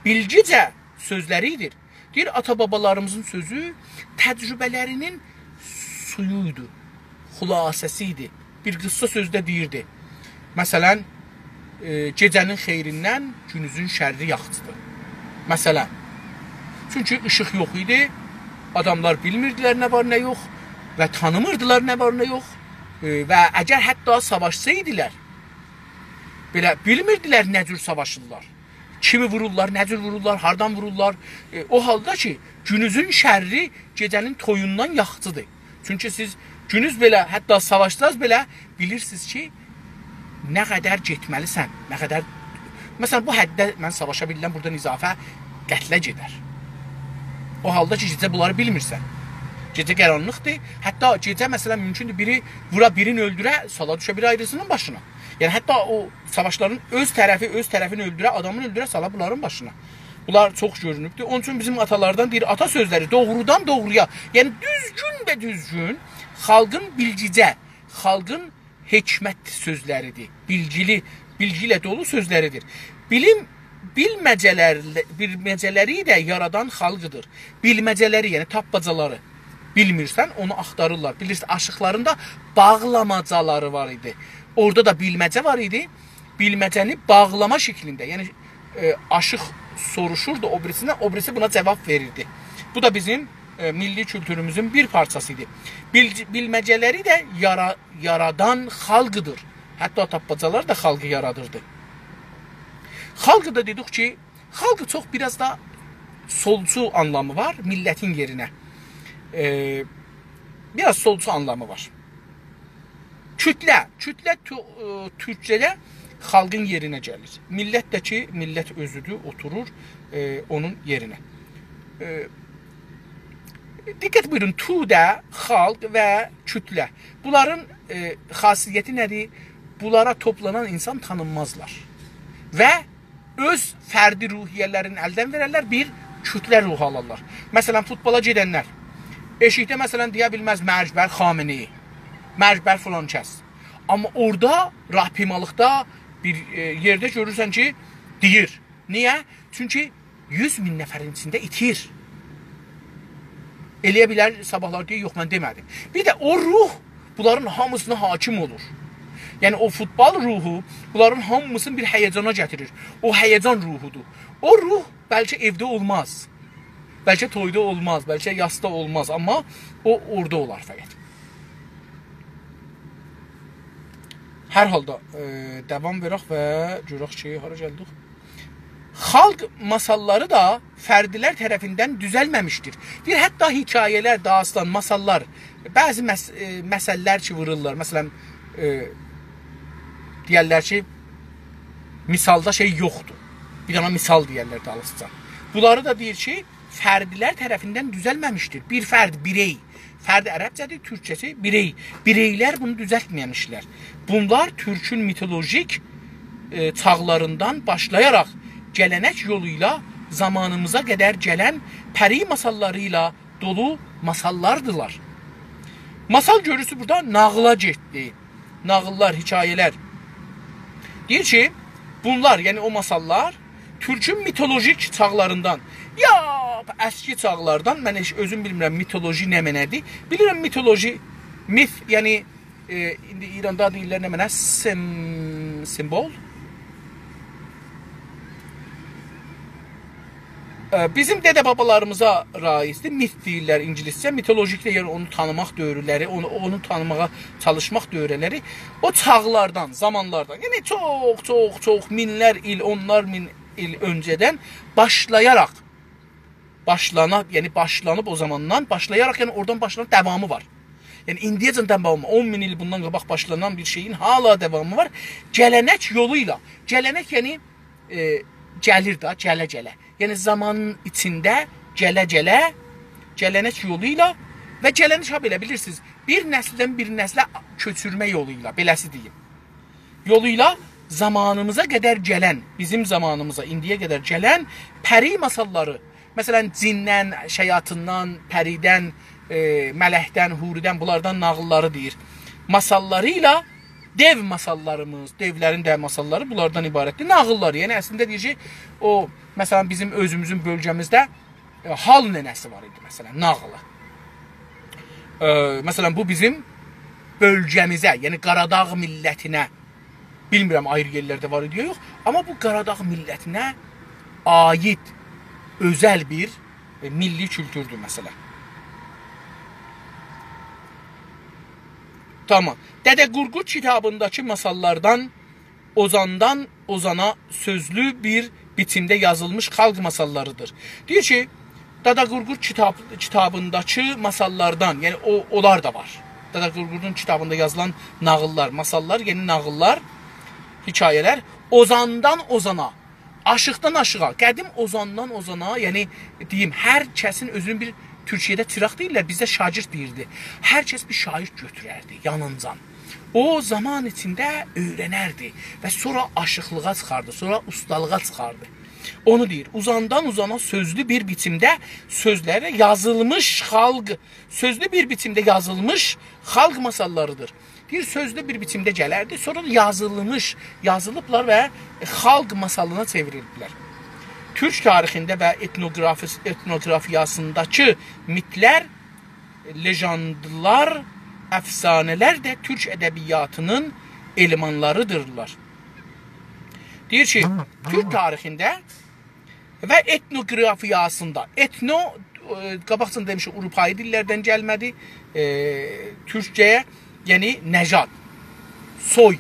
بیلگیجه سؤزلری ایدی. دئییر، آتا-بابالاریمیزین سؤزو تجربه‌لرینین سویویدو، خلاصه‌سی ایدی. بیر قیسسا سؤزده دئییردی. مثلا، ائ، گئجه‌نین خیریندن گونوزون شرّی یاخشیدیر. مثلا. چونکی ایشیق یوخ ایدی، آداملار بیلمیردیلر نه وار، نه یوخ و تانیمیردیلار نه وار، نه یوخ. ائ، و اگر حتی ساواشسایدیلار، بئله بیلمیردیلر نه جور ساواشیرلار. کیمی وورورلار، نه جور وورورلار، هاردان وورورلار. ائ، او حالدا کی، گونوزون شرّی گئجه‌نین تویوندان یاخشیدیر. چونکی سیز گونوز بئله حتی ساواشساز بئله بیلیرسینیز کی، نه قدر گئتمه‌لیسن، نه قدر، مثلا، بو حدده من ساواشا بیلیرم، بورادان اضافه قتله گئدر. او حالدا کی، گئجه بونلاری بیلمیرسن. گئجه قارانلیقدیر. حتی گئجه، مثلا، مومکوندور بیری وورا، بیرینی اؤلدوره، سالا دوشه بیر آیریسینین باشینا. یعنی، حتی او ساواشلارین اؤز طرفی اؤز طرفینی اؤلدوره، آدامین اؤلدوره، سالا بونلارین باشینا. بونلار چوخ گؤرونوبدور. اونون اوچون بیزیم آتالاردان دئییر، آتا سؤزلری دوغرودان دوغرویا، یعنی دوزگون و دوزگون خالقین بیلگیجه، خالقین حکمت سؤزلریدیر. بیلگیلی، بیلگی ایله دولو سؤزلریدیر. بیلیم بیلمه‌جه‌لر، بیلمه‌جه‌لری ده یارادان خالقیدیر. بیلمه‌جه‌لری، یعنی تاپماجالاری. بیلمیرسن، اونو آختاریرلار. بیلیرسن، آشیقلارین دا باغلاماجالاری وار ایدی. اورادا دا بیلمه‌جه وار ایدی. بیلمه‌جه‌نی باغلاما شکلینده، یعنی، ائ، آشیق سوروشوردو او بیریسیندن، او بیریسی بونا جاواب وئریردی. بو دا بیزیم، ائ، میللی کولتوروموزون بیر پارچاسی ایدی. بیل-، بیلمه‌جه‌لری ده یارا-، یارادان خالقیدیر. حتی تاپماجالار دا خالقی یارادیردی. خالقی دا دئدیک کی، خالق چوخ بیر آز دا سولچو آنلامی وار، میللتین یئرینه. ائ، بیر آز سولچو آنلامی وار. کوتله، کوتله تو-، ائ، تورکجه‌ده خالقین یئرینه گلیر. میللت ده کی، میللت اؤزودور، اوتورور، ائ، اونون یئرینه. ائ، دقت بویورون، توده، خالق و کوتله. بونلارین، ائ، خاصیتی نه‌دیر؟ بونلارا توپلانان اینسان تانینمازلار. و اؤز فردی روحیه‌لرینی الدن وئررلر، بیر کوتله روحو آلارلار. مثلا، فوتبالا گئدنلر ائشیکده، مثلا، دئیه بیلمز «مرگ بر خامنه‌ای»، «مرگ بر فلان کس». آمما اورادا، راهپیمالیقدا بیر، ائ، یئرده گؤرورسن کی، دئییر. نییه؟ چونکی یوز مین نفرین ایچینده ایتیر. ائلیه بیلر، صاباحلار دئیه، «یوخ، من دئمه‌دیم.» بیر ده او روح بونلارین هامیسینا حاکم اولور. یعنی، او فوتبال روحو بونلارین هامیسینی بیر هیجانا گتیریر. او هیجان روحودور. او روح بلکه ائوده اولماز. بلکه تویدا اولماز، بلکه یاسدا اولماز، آمما او اورادا اولار فقط. هر حالدا، ائ، داوام وئرک و گؤرک کی، هارا گلدیک. خالق ماساللاری دا فردلر طرفیندن دوزلمه‌میشدیر. دئییر، حتی حکایه‌لر، داستان، ماساللار، بعضی مس-، ائ، مثل‌لر کی وورورلار. مثلا، ائ، دئیرلر کی، مثالدا شئی یوخدور. بیر دنه مثال دئیرلر دالیسیجا. بونلاری دا دئییر کی، فردلر طرفیندن دوزلمه‌میشدیر. بیر فرد، بیرئی. فرد عربجه‌دیر، تورکجه‌سی بیرئی. بیرئی‌لر بونو دوزلتمه‌میشلر. بونلار تورکون میتولوژیک، ائ، چاغلاریندان باشلایاراق گله‌نک یولو ایله زامانیمیزا قدر گلن پری ماساللاری ایله دولو ماساللاردیلار. ماسال گؤرورسوز بورادا ناغیلا گئتدی. ناغیللار، حکایه‌لر. دئییر کی، بونلار، یعنی او ماساللار تورکون میتولوژیک چاغلاریندان، یا اسکی چاغلاردان، من هئچ اؤزوم بیلمیرم میتولوژی نه معنادیر. بیلیرم میتولوژی، میت، یعنی، ائ، ایندی ایراندا دئییرلر نه معنا، سیم-، سیمبول. ائ، بیزیم دده-بابالاریمیزا رایجدیر، میت دئییرلر اینگیلیسجه. میتولوژیک ده، یعنی اونو تانیماق دؤورلری، اونو، اونو تانیماغا چالیشماق دؤورلری. او چاغلاردان، زامانلاردان، یعنی چوخ، چوخ، چوخ، مینلر ایل، اونلار مین ایل اؤنجه‌دن باشلایاراق، باشلانا-، یعنی باشلانیب او زاماندان، باشلایاراق، یعنی اورادان باشلانیب داوامی وار. یعنی ایندیه‌جن داوامی، اون مین ایل بوندان قاباق باشلانان بیر شئیین هالا داوامی وار. گله‌نک یولو ایله، گله‌نک، یعنی، ائ، گلیر ده، گله-گله. یعنی زامانین ایچینده گله-گله، گله‌نک یولو ایله و گله‌نک، ها، بئله بیلیرسینیز، بیر نسلدن بیر نسله کؤچورمه یولو ایله، بئله‌سی دئییم. یولو ایله زامانیمیزا قدر گلن، بیزیم زامانیمیزا، ایندییه قدر گلن پری ماساللاری، مثلا، جیندن، شیاطیندان، پریدن، ائ، ملکدن، حوریدن، بونلاردان ناغیللاری دئییر. ماساللاری ایله دئو ماساللاریمیز، دئولرین ده ماساللاری بونلاردان عبارتدیر. ناغیللاری، یعنی اصلینده دئییر کی، او، مثلا، بیزیم اؤزوموزون بؤلگه‌میزده، ائ، حال ننه‌سی وار ایدی، مثلا، ناغیلی. ائ، مثلا، بو بیزیم بؤلگه‌میزه، یعنی قاراداغ میللتینه، بیلمیرم آیری یئرلرده وار ایدی یا یوخ، آمما بو قاراداغ میللتینه عایید اؤزل بیر، ائ، میللی کولتوردور، مثلا. تامام. دده قورقود کیتابینداکی ماساللاردان اوزاندان اوزانا سؤزلو بیر بیچیمده یازیلمیش خالق ماساللاریدیر. دئییر کی، دده قورقود کیتاب، کیتابینداکی ماساللاردان، یعنی او، اونلار دا وار. دده قورقودون کیتابیندا یازیلان ناغیللار، ماساللار، یعنی ناغیللار، حکایه‌لر اوزاندان اوزانا، آشیقدان آشیغا، قدیم اوزاندان اوزانا، یعنی دئییم، هر کسین اؤزونون بیر، تورکیه‌ده چیراق دئییرلر، بیزده شاگیرد دئییردی. هر کس بیر شاگیرد گؤتورردی یانینجان. او زامان ایچینده اؤیرنردی و سونرا آشیقلیغا چیخاردی، سونرا اوستالیغا چیخاردی. اونو دئییر، اوزاندان اوزانا سؤزلو بیر بیچیمده سؤزلره یازیلمیش خالق، سؤزلو بیر بیچیمده یازیلمیش خالق ماساللاریدیر. دئییر، سؤزلو بیر بیچیمده گلردی، سونرا دا یازیلمیش، یازیلیبلار و خالق ماسالینا چئوریلدیلر. تورک تاریخینده و ائتنوگرافیس-، ائتنوگرافیاسینداکی میتلر، لژاندلار، افسانه‌لر ده تورک ادبیاتینین المانلاریدیرلار. دئییر کی، تورک تاریخینده و ائتنوگرافیاسیندا، ائتنو، ائ، قاباقجادان دئمیشیک، آوروپایی دیللردن گلمه‌دی، ائ، تورکجه‌یه، یعنی نژاد، سوی،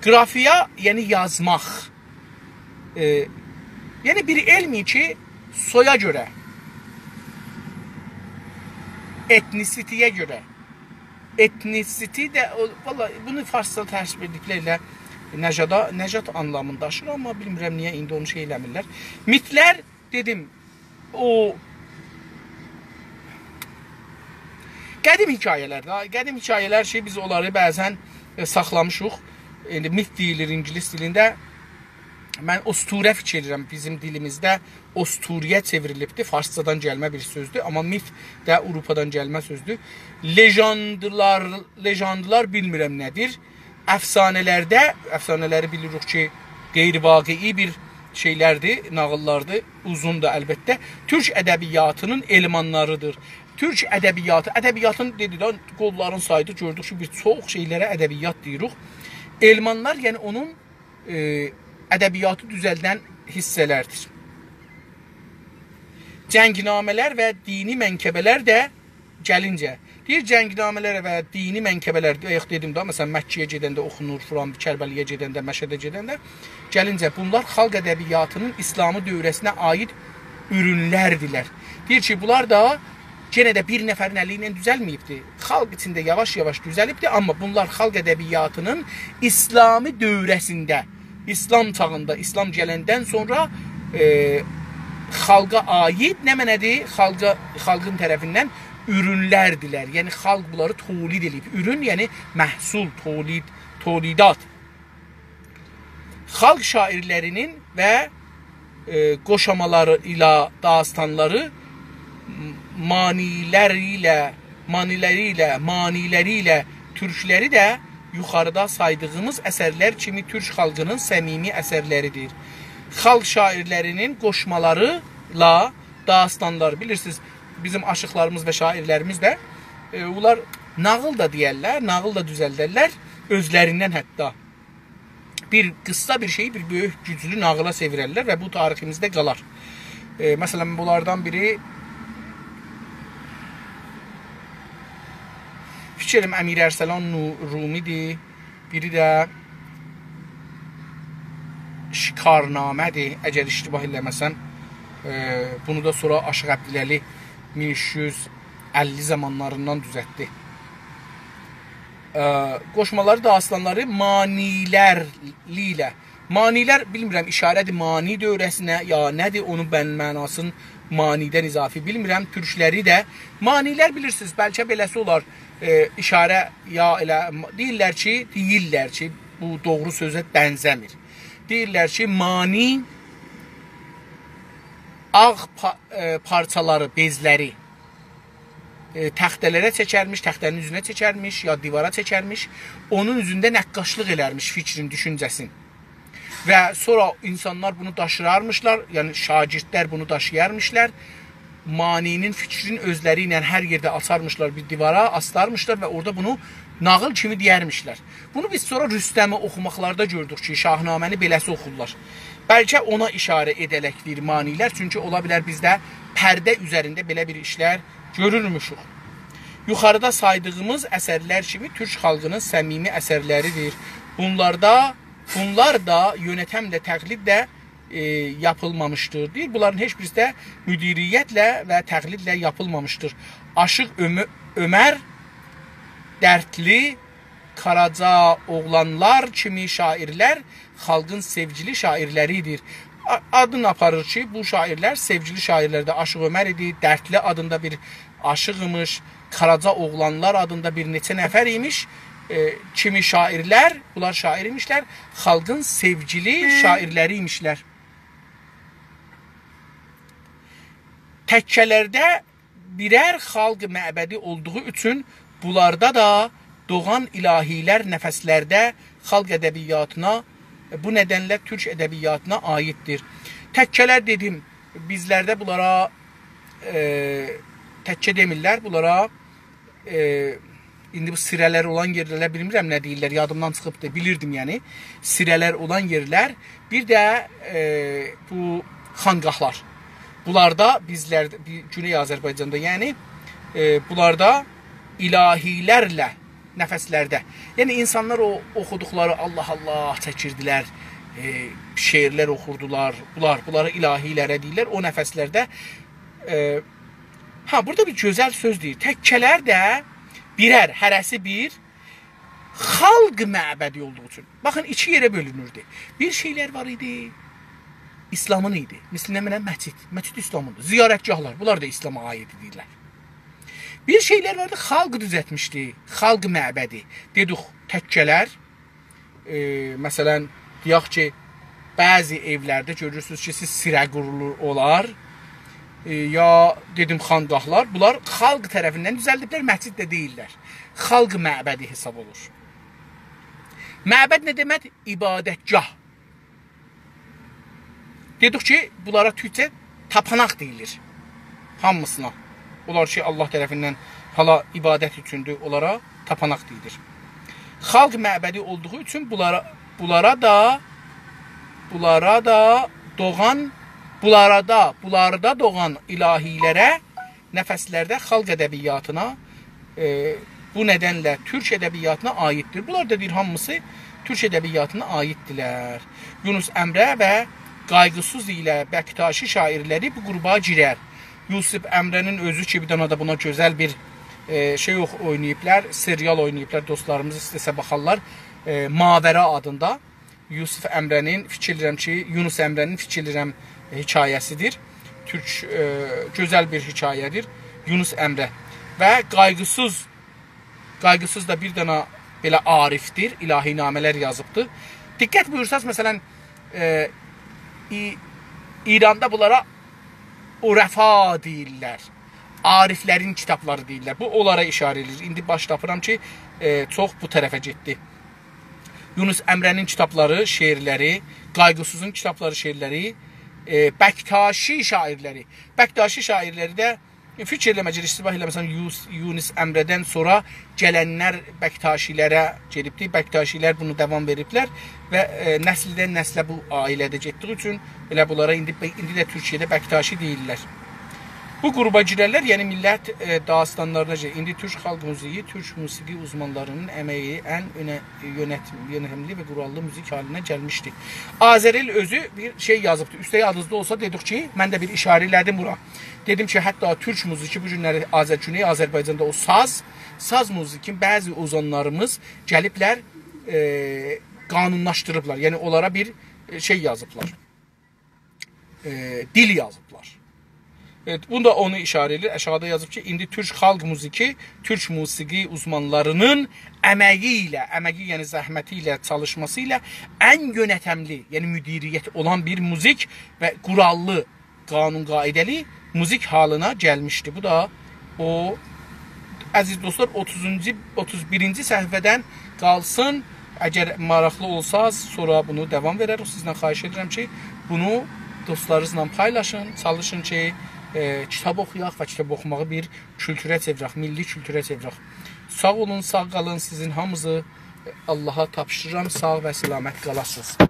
گرافیا، یعنی یازماق. ائ، یعنی بیر علم کی، سویا گؤره، ائتنیسیتی‌یه گؤره، ائتنیسیتی ده، او، والله، بونو فارسجا ترجمه ائدیبلر ائله نژادا، نژاد آنلامینی داشیر، آمما بیلمیرم نییه ایندی اونو شئی ائله‌میرلر. میتلر، دئدیم، او قدیم حکایه‌لر ده، قدیم حکایه‌لر کی، بیز اونلاری بعضا، ائ، ساخلامیشیق. ایندی میت دئییلیر اینگیلیس دیلینده. من اسطوره فیکیر ائدیرم، بیزیم دیلیمیزده اسطوره‌یه چئوریلیبدیر. فارسجادان گلمه بیر سؤزدور، آمما میت ده آوروپادان گلمه سؤزدور. لژاندلار، لژاندلار بیلمیرم نه‌دیر. افسانه‌لرده، افسانه‌لری بیلیریک کی، غیر واقعی بیر شئیلردیر، ناغیللاردیر، اوزوندور البته. تورک ادبیاتینین المانلاریدیر. تورک ادبیاتی، ادبیاتین دئدی ده، قوللارین سایدی، گؤردوک کی، بیر چوخ شئیلره ادبیات دئییریک. المانلار، یعنی اونون، ائ، ادبیاتی دوزلدن حیصه‌لردیر. جنگنامه‌لر و دینی منقبه‌لر ده گلینجه. دئییر، جنگنامه‌لر و دینی منقبه‌لر، بایاق دئدیم ده، مثلا، مکه‌یه گئدنده اوخونور، فلان، کربلایه گئدنده، مشهده گئدنده. گلینجه، بونلار خالق ادبیاتینین اسلامی دوره‌سینه عایید اورونلردیلر. دئییر کی، بونلار دا یئنه ده بیر نفرین الی ایله دوزلمه‌ییبدی. خالق ایچینده یاواش-یاواش دوزلیبدی، آمما بونلار خالق ادبیاتینین اسلامی دوره‌سینده، اسلام چاغیندا، اسلام گلندن سونرا، ائ، خالقا عایید، نمنه‌دیر؟ خالقا، خالقین طرفیندن اورونلردیلر. یعنی، خالق بونلاری تولید ائله‌ییب. اورون، یعنی محصول، تولید، تولیدات. خالق شاعیرلری‌نین و، ائ، قوشامالاری ایله داستانلاری، معنی‌لری ایله، معنی‌لری ایله، معنی‌لری ایله تورکلری ده یوخاریدا سایدیغیمیز اثرلر کیمی تورک خالقینین صمیمی اثرلریدیر. خالق شاعیرلری‌نین قوشمالاری ایله داستانلار، بیلیرسینیز، بیزیم آشیقلاریمیز و شاعیرلریمیز ده، ائ، اونلار ناغیل دا دئیرلر، ناغیل دا دوزلدرلر، اؤزلریندن حتی. بیر قیسا بیر شئیی بیر بؤیوک، گوجلو ناغیلا چئویررلر و بو تاریخیمیزده قالار. ائ، مثلا، بونلاردان بیری، فیکیر ائدیرم، امیر ارسلان نو-، رومی‌دیر. بیری ده شکارنامه‌دیر، اگر اشتباه ائله‌مه‌سم. ائ، بونو دا سونرا آشیق عبدالعلی مین اوچ یوز اللی زامانلاریندان دوزلتدی. ائ، قوشمالاری، داستانلاری معنی‌لر ایله. معنی‌لر، بیلمیرم، اشاره‌دیر معنی دوره‌سینه، یا نه‌دیر، اونون من معناسینی معنی‌دن اضافی بیلمیرم. تورکلری ده، معنی‌لر، بیلیرسینیز، بلکه بئله‌سی اولار، ائ، اشاره، یا ائله، دئییرلر کی، دئییرلر کی، بو دوغرو سؤزه بنزه‌میر. دئییرلر کی، معنی آغ پا-، ائ، پارچالاری، بئزلری، ائ، تخته‌لره چکرمیش، تخته‌نین اوزونه چکرمیش، یا دیوارا چکرمیش، اونون اوزونده نقاشلیق ائلرمیش فیکرین، دوشونجه‌سین. و سونرا اینسانلار بونو داشییارمیشلار، یعنی شاگردلر بونو داشییارمیشلار. معنی‌نین، فیکرین اؤزلری ایله هر یئرده آسارمیشلار بیر دیوارا، آسارمیشلار و اورادا بونو ناغیل کیمی دئیرمیشلر. بونو بیز سونرا رستمی اوخوماقلاردا گؤردوک کی، شاهنامه‌نی بئله‌سی اوخورلار. بلکه اونا اشاره ائده‌رک دئییر معنی‌لر، چونکی اولا بیلر بیز ده پرده اوزرینده بئله بیر ایشلر گؤرورموشوک. یوخاریدا سایدیغیمیز اثرلر کیمی تورک خالقینین صمیمی اثرلریدیر. بونلاردا، بونلار دا یؤنتمله، تقلیدله، ائ، یاپیلمامیشدیر. دئییر، بونلارین هئچ بیریسی ده مدیریتله و تقلیدله یاپیلمامیشدیر. آشیق عؤمو-، عؤمر، دردلی، قاراجا اوغلانلار کیمی شاعیرلر خالقین سئوگیلی شاعیرلریدیر. آ-، آدینی آپاریر کی، بو شاعیرلر سئوگیلی شاعیرلردیر. آشیق عؤمر ایدی، دردلی آدیندا بیر آشیق ایمیش، قاراجا اوغلانلار آدیندا بیر نئچه نفر ایمیش، ائ، کیمی شاعیرلر، بونلار شاعیر ایمیشلر، خالقین سئوگیلی شاعیرلری ایمیشلر. تکه‌لرده بیرر خالق معبدی اولدوغو اوچون بونلاردا دا دوغان الهی‌لر نفسلرده خالق ادبیاتینا، بو ندنله تورک ادبیاتینا عاییددیر. تکه‌لر دئدیم، بیزلرده بونلارا، ائ، تکه دئمیرلر، بونلارا، ائ، ایندی بو سیره‌لر اولان یئرلره بیلمیرم نه دئییرلر، یادیمدان چیخیبدی، بیلیردیم یعنی. سیره‌لر اولان یئرلر، بیر ده، ائ، بو خانقاهلار. بونلاردا بیزلر، بی-، گونئی آذربایجاندا یعنی، ائ، بونلاردا الهی‌لرله نفسلرده. یعنی اینسانلار او اوخودوقلاری «الله الله» چکیردیلر، ائ، شعرلر اوخوردولار. بونلار، بونلارا الهی‌لره دئییرلر. او نفسلرده، ائ، ها، بورادا بیر گؤزل سؤز دئییر. تکه‌لر ده بیرر، هره‌سی بیر خالق معبدی اولدوغو اوچون. باخین، ایکی یئره بؤلونوردو. بیر شئیلر وار ایدی، ایسلامین ایدی. مثل نمنه؟ مسجد. مسجد ایسلامین‌دیر. زیارتگاهلار، بونلار دا ایسلاما عایید ایدیلر. بیر شئیلر واردی، خالق دوزلتمیشدی. خالق معبدی. دئدیک، تکه‌لر، ائ، مثلا، دئیک کی، بعضی ائولرده گؤرورسونوز کی، سیز سیره قورولور اولار. ائ، یا دئدیم، خانقاهلار. بونلار خالق طرفیندن دوزلدیبلر، مسجد ده دئییللر. خالق معبدی حساب اولور. معبد نه دئمک؟ عبادتگاه. دئدیک کی، بونلارا تورکجه تاپاناق دئییلیر. هامیسینا. اونلار کی، الله طرفیندن حالا عبادت اوچوندور، اونلارا تاپاناق دئییلیر. خالق معبدی اولدوغو اوچون بونلارا، بونلارا دا، بونلارا دا دوغان، بونلارا دا، بونلاردا دوغان الهی‌لره نفسلرده خالق ادبیاتینا، ائ، بو ندنله تورک ادبیاتینا عاییددیر. بونلار دا دئییر، هامیسی تورک ادبیاتینا عاییددیرلر. یونس امره و قایغی‌سوز ایله بکتاشی شاعیرلری بو قروپا گیرر. یوسف امره‌نین اؤزو کی، بیر دنه ده بونا گؤزل بیر، ائ، شئی اوخ-، اویناییبلار، سریال اویناییبلار، دوستلاریمیز ایسته‌سه باخارلار، ائ، ماورا آدیندا. یوسف امره‌نین، فیکیر ائلیرم کی، یونس امره‌نین، فیکیر ائلیرم، ائ، حکایه‌سیدیر. تورک، ائ، گؤزل بیر حکایه‌دیر. یونس امره. و قایغی‌سوز، قایغی‌سوز دا بیر دنه بئله عارفدیر، الهی‌نامه‌لر یازیبدیر. دقت بویورساز، مثلا، ائ، ای-، ایراندا بونلارا عرفا دئییرلر. عارفلرین کیتابلاری دئییرلر. بو اونلارا ایشاره ائدیر. ایندی باش تاپیرام کی، ائ، چوخ بو طرفه گئتدی. یونس امره‌نین کیتابلاری، شعرلری، قایغی‌سوزون کیتابلاری، شعرلری، ائ، بکتاشی شاعیرلری. بکتاشی شاعیرلری ده، فیکیر ائله‌مه، اشتباه ائله‌مه‌سم، یوس-، یونس امره‌دن سونرا گلنلر بکتاشی‌لره گئدیبدی. بکتاشی‌لر بونو داوام وئریبلر و، ائ، نسیلدن نسله بو عائله ده گئتدیگی اوچون ائله بونلارا ایندی، ایندی ده تورکیه‌ده بکتاشی دئییرلر. بو قروپا گیررلر، یعنی میللت، ائ، داستانلارینا گؤره. ایندی تورک خالق موزیگی، تورک موسیقی اوزمانلاری‌نین امگی ان اؤنه-، یؤنت-، یؤنتملی و قوراللی موزیک حالینه گلمیشدی. آذرائیل اؤزو بیر شئی یازیبدی. اوسته یادینیزدا اولسا، دئدیک کی، من ده بیر ایشاره ائله‌دیم بورا. دئدیم کی، حتی تورک موزیکی بو گونلری آذر-، گونئی آذربایجاندا او ساز، ساز موزیکین بعضی اوزانلاریمیز گلیبلر، ائ، قانونلاشدیریبلار. یعنی اونلارا بیر، ائ، شئی یازیبلار. ائ، دیل یازیبلار. ائوت، بونو دا اونو ایشاره ائدیر. آشاغیدا یازیب کی، ایندی تورک خالق موزیکی، تورک موسیقی اوزمانلاری‌نین امگی ایله، امگی، یعنی زحمتی ایله، چالیشماسی ایله ان یؤنتملی، یعنی مدیریت اولان بیر موزیک و قوراللی، قانون قاعده‌لی موزیک حالینا گلمیشدی. بو دا او، عزیز دوستلار، اوتوزونجو، اوتوز بیرینجی صفحه‌دن قالسین. اگر ماراقلی اولساز، سونرا بونو داوام وئرریک. سیزدن خواهش ائدیرم کی، بونو دوستلارینیزلا پایلاشین، چالیشین کی، ائ، کیتاب اوخویاق و کیتاب اوخوماغی بیر کولتوره چئویرک، میللی کولتوره چئویرک. ساغ اولون، ساغ قالین، سیزین هامینیزی آللاها تاپشیریرام، ساغ و سلامت قالاسینیز.